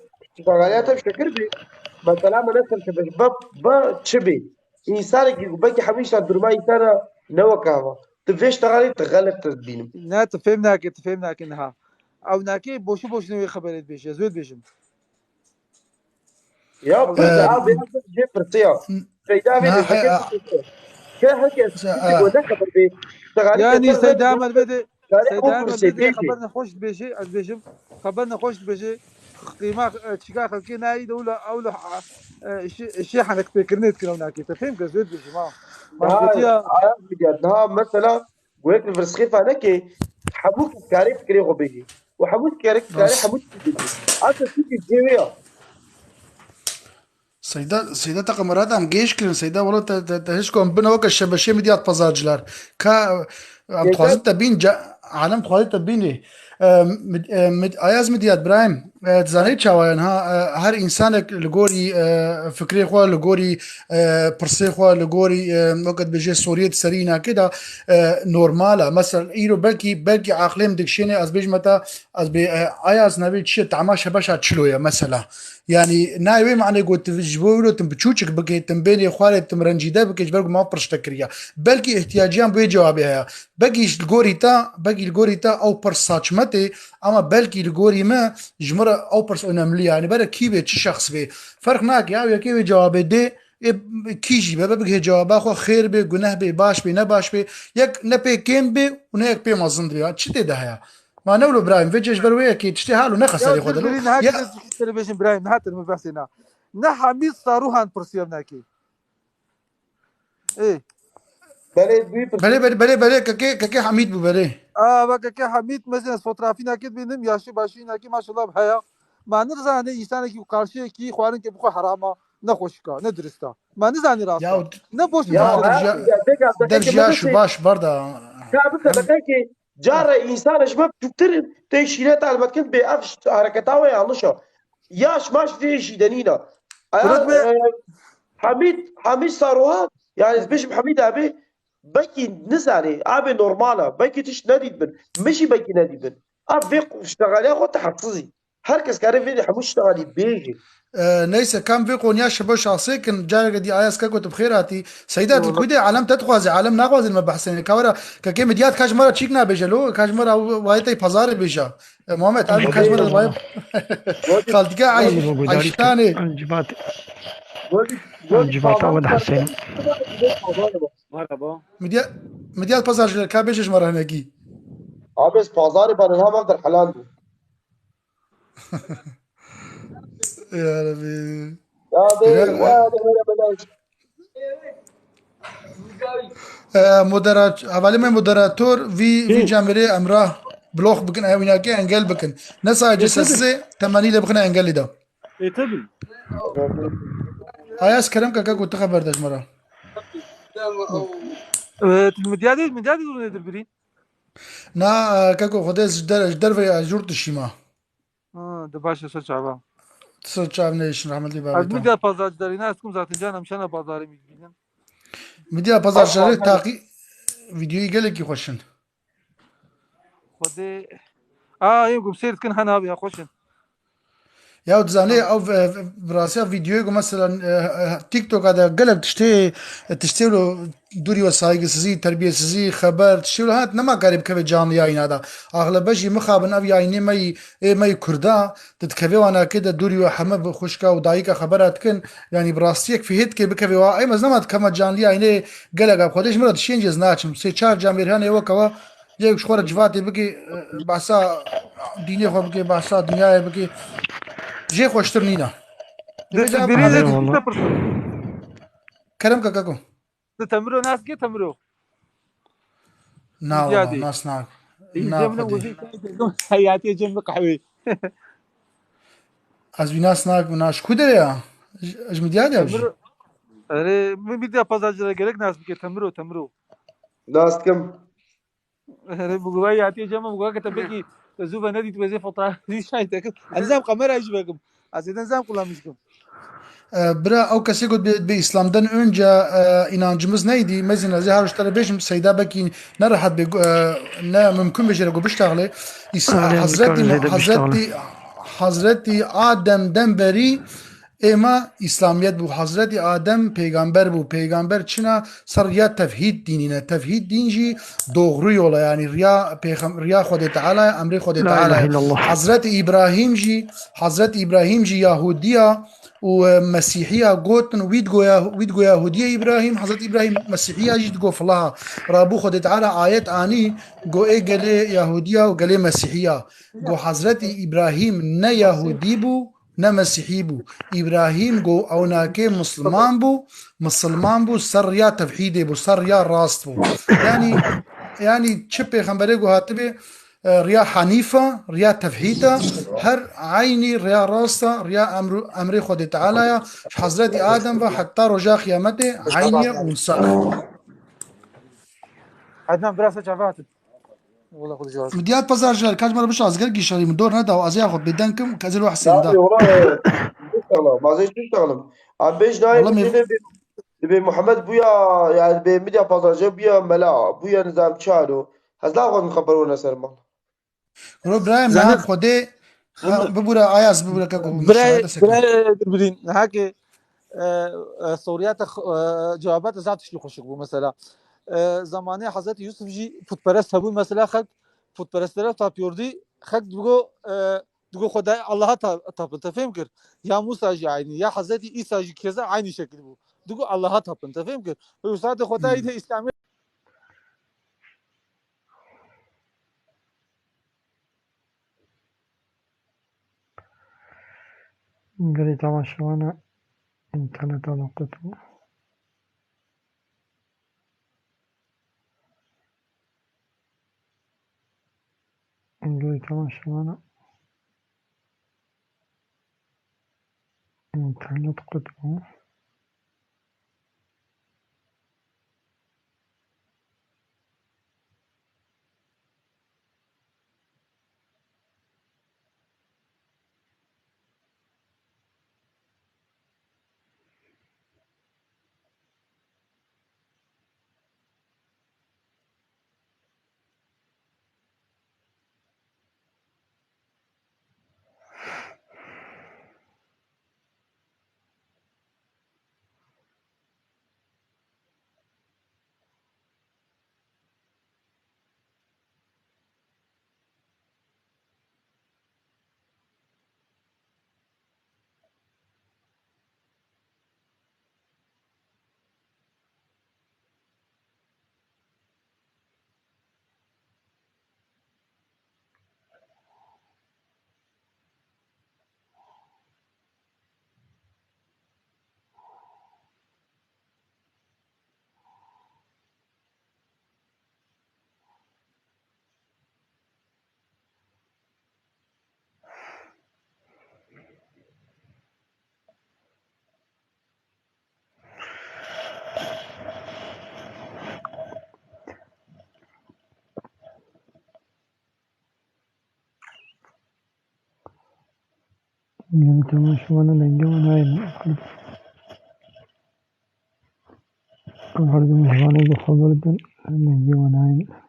Şagaliya te şekir bî. Mesela me ne ser şebeş. Be, be çi bî? Însanekî ku belkî hemî îşan durma însana ne weke heva. Tu vê ştexalê tu xelet te dibînim. Ne, tu fêm nake, tu fêm nake niha. Ew nake boşu boşuna wê xeberê dibêje, ez wê dibêjim. Ya, Ew pir nake. Abi, jê pirsiya. Seyda vê na, de he, zeke a, pirsiya. Ke herkes se, kişi a. Ku ne xeber bê. Ştexalê Yani ke Seyda Emel vê de Seyda Emel bê xeber nexweş dibêje, ez bêjim, xeber nexweş dibêje, qîma, e, çika xelkê nayî de wilo, ewlo, e, şi, şi henek pêkirinê dikin ew nakê. Te fêm kir, ez wê dibêjim, ha. Niha, niha mesela, goyek li vir sixêfa neke, hemû kes karê fikrê xwe bêjî. Û hemû kes karê, karê hemû tiştî bêjî. Asa tiştî cihê wê ya. Seyda, Seyda te qemerata em gêş kirin. Seyda, wela te, te, te hiç kom bine weke şebeşê Midyat pazarcılar. Ka, em dixwazin te bîn, ca-, alem dixwazin te bînê. E, Mid-, e, Mid-, Ayaz Midyat, Birahim, e, dizanî çawa ye niha, e, her însanek li gorî, e, fikrê xwe, li gorî, e, pirsê xwe, li gorî, e, weke dibêje soriyê di serî înakê de, e, normal e. Mesela, îro belkî, belkî aqilê min dikişêne, ez bêjime te, ez bê, e, Ayaz navê çi ye, tama şebeşa çilo ye, mesela. Yani, nayê wê manê got, tu ji bo wilo tim biçûçik bike, tim bênê xwarê, tim rencîde bike, ji ber ku ma pir ji te kiriya. Belkî ihtiyaciyan bi wê cewabê heye. Belkî ji li gorî te, belkî li gorî te ew pir saçme tê, ama belkî li gorî me, ji min re ew pir önemli ye. Yani, bere kî bê, çi şexs bê. Ferq nake, ya yekê wê cewabê dê, ê, kî jî be, be bigihê cewaba xwe, xêr bê, guneh bê, baş bê, ne baş bê. Yek ne pê kêm bê û ne yek pê mezin dibê. Çi tê de heye? Ma ne wilo Birahîm, vê cê ji ber wê yekê tiştê hal û ne xeserê xwe de lo. Dilbirî, niha Ya, kes ji te re bêjin Birahîm, niha te min behsê na. Ne Hamîd Saruhan pirsiya vê nakê. Ê. Belê, wî pir- Belê, belê, belê, belê, kekê, kekê Hamîd bû, belê. A, bak, kekê Hamîd, mesela, fotografî nakê bînim, yaşî başî nakê, maşallah, heya. Ma nizane, însanekî ku karşiyekî xwarin ke bi xwe herama, ne xweşika, ne dirista. Ma nizane rasta. Ya, Ne boş ya, nizane. Derjiya, ya, derjiya şu baş, barda. Ya, bi sedekekî, care însan ji me biçûktir in, tê şîret helbet kin, bê ev ş-, hereketa we yanlış a. Yaş maş vê şîdenîna. Aya, Kuret be. e, Hamîd, Hamîd Saruhan, yani ez bêjim Hamîd abi, belkî nizanê, abi normal a, belkî tişt nedît bin, min jî belkî nedît bin. Ev vê ştexaliya xwe teheqsizî. Her kes kare vê hemû ştexalî bêjî. E, neyse, kam vê konuya şibo şahsê kin, careke dî Ayaz keko tu bi xêr hatî. Seyda, tu kudê alem te dixwaze, alem naxwaze me behsê. Ka wera, kekê Midyat ka ji me re çîk nabêje lo, ka ji me re wayetey pazarê bêje. E, Muhammed, abi ka ji me re wayet. Xaltike Ay-, Ayştanê. Civata wed Hesên. Merhaba. Midyat, Midyat pazarcılar, ka bêje ji me re hinekî. Abi, ez pazarê bana, ha, mev der helal bû. Ya Rabbi. Ya de, ya de, ya de, ya de. E, moderat-, hevalê me moderator vî, vî Hı. Camêrê Emrah blox bikin, ew wînakê engel bikin. Ne sadece E, tabii. Sesê temenî lê bixine engelî de. E, tabii. Ayaz kerem kaka ku tu xeber de ji me re. E, tu Midyadê, Midyadê zû nedir birî? Na, e, keko Xwedê ji der-, ji derve ya jûr dişîma. Ha, de baş e, ser çava. Ser çav neyşin, rahmetli babê te. Ez Midya pazarcıları, ne eskum zaten canım, şana pazarı mi bilin. Midya pazarcıları taqî videoyu gelekî xweşin. Xwedê, a, ê gum seyr dikin, hena abi ya xweşin. Ya, tu zanî, ew, e, e, bi rastî ya vîdeoyê ku mesela, e, e, TikTok-a de gelek tiştê, e, tiştê lo dûrî we saygısızî, terbiyesizî, xeber, tiştê lo hat nema karê bikeve canlı yayına da. Axlebe jî mixabin ev yayınê me yî, ê me yî Kurda, di dikeve wanakê de dûrî we heme bi xwişka û dayika xebera dikin. Yanî bi rastî yek fihêt ke bikeve wa, ey me ez nema dikema canlı yayınê gelek ev xwedê ji min re dişên jî ez naçim. Sê çar camêrhanê weke we Cê ji xwe re civatê bikê, e, behsa dînê xwe bikê, behsa dinyayê bikê. Jê xweştir nîne. Di, Dibê di, ca birî Alê de valla. Tiştî pirsin. Kerem kaka ku. Di Temiro nas ke Temiro? Na Midyadê. Valla, nas nak. Î Na cem ne Xwedê. Wezî kay dedim, heyatê cem bi qehwê. Ez wî nas nakim, na ji ku derê ya? Ji, ji Midyadê ya jî? Temiro. Erê, min Midya pazarcıları gerek nas bike, Temiro, Temiro. Nas dikim. Erê, bi guray hatiye cem, bi guray ke te peki, te zû ve nedît, wezê fotoğraf, zû şahit te kir. Ez zam kamera jî vekim. Ez êden zam kullanmış kim. E, bira, ew kesê got, bi, bi İslam'dan önce, e, inancımız neydi? Mezin ez her işte bêjim, Seyda belkî ne rahat be, e, ne mümkün be jê re got biştaxle. İsa-, Aynen, Hazreti, Hazreti, Hazreti Adem'den beri Êma Îslamiyet bû. Hazretî Adem pêgamber bû. Pêgamber çina ser riya tevhîd dînî ne. Tevhîd dîn jî doğru yola, yanî riya pêxem-, riya Xwedê Teala ye, emrê Xwedê Teala ye. Hazretî Îbrahîm jî, Hazretî Îbrahîm jî Yahudiya û, e, Mesîhiya gotin, wî digo ya-, wî digo Yahudiya Îbrahîm, Hazretî Îbrahîm Mesîhiya jî digo filaha. Rabû Xwedê Teala ayet anî, go ê gelê Yahudiya û gelê Mesîhiya. Go Hazretî Îbrahîm ne Yahudî bû, ne Mesîhî bû. Îbrahîm go ewnakê Misilman bû, Misilman bû, ser riya tevhîdê bû, ser riya rast bû. Yanî, yanî çi pêxemberê ku hatibê, e, riya henîf e, riya tevhîd e, her eynî riya rast e, riya emru-, emrê Xwedê Teala ye, ji Hezretî Adem ve heta roja qiyametê eynî ye û sax. Ednan, biraz da çava hatib. Wala xwe dijwar. Midyat pazar ji her kaç mara bişa, ez gelkî şerî min dor neda û ez ya xwe bêdeng kim, ke ez ê li we Hesên da. Wala, e, inşallah, ma ez ê şiştalim. Em bêj nayê Wala min mêv- dibê, dibê Muhammed bûya, yani dibê Midyat pazar jî bûya mela, bûya nizam çar û. Ez la xwe min xeber wene ser mal. Ro birayê me Zaten Xwedê, ha, Zaten bibûre, Ayaz bibûre, keko, Birayê, şahide sekine. Birayê Dilbirîn, niha ke, e, e, soriyata x-, e, cewabata zaf tiştî xweşik bû, mesela. E, zamanê Hezretî Yusuf jî putperest hebû, mesela, xelk putperestlere tapıyordî, xelk digo, e, digo Xwedayê Allaha ta-, tapin, te fêm kir? Ya Musa jî aynî, ya Hezretî Îsa jî keza aynî şekil bû. Digo Allaha tapin, te fêm kir? Wê saetê Xwedayê Hmm. de Îslamiyet. Gelî temaşewana înterneta li qut bû. Gelî temaşewana înternet qut bû. Gelî temaşewana dengê wan nayên. Em her du mêvanê bi xwe berdin, dengê wan nayên.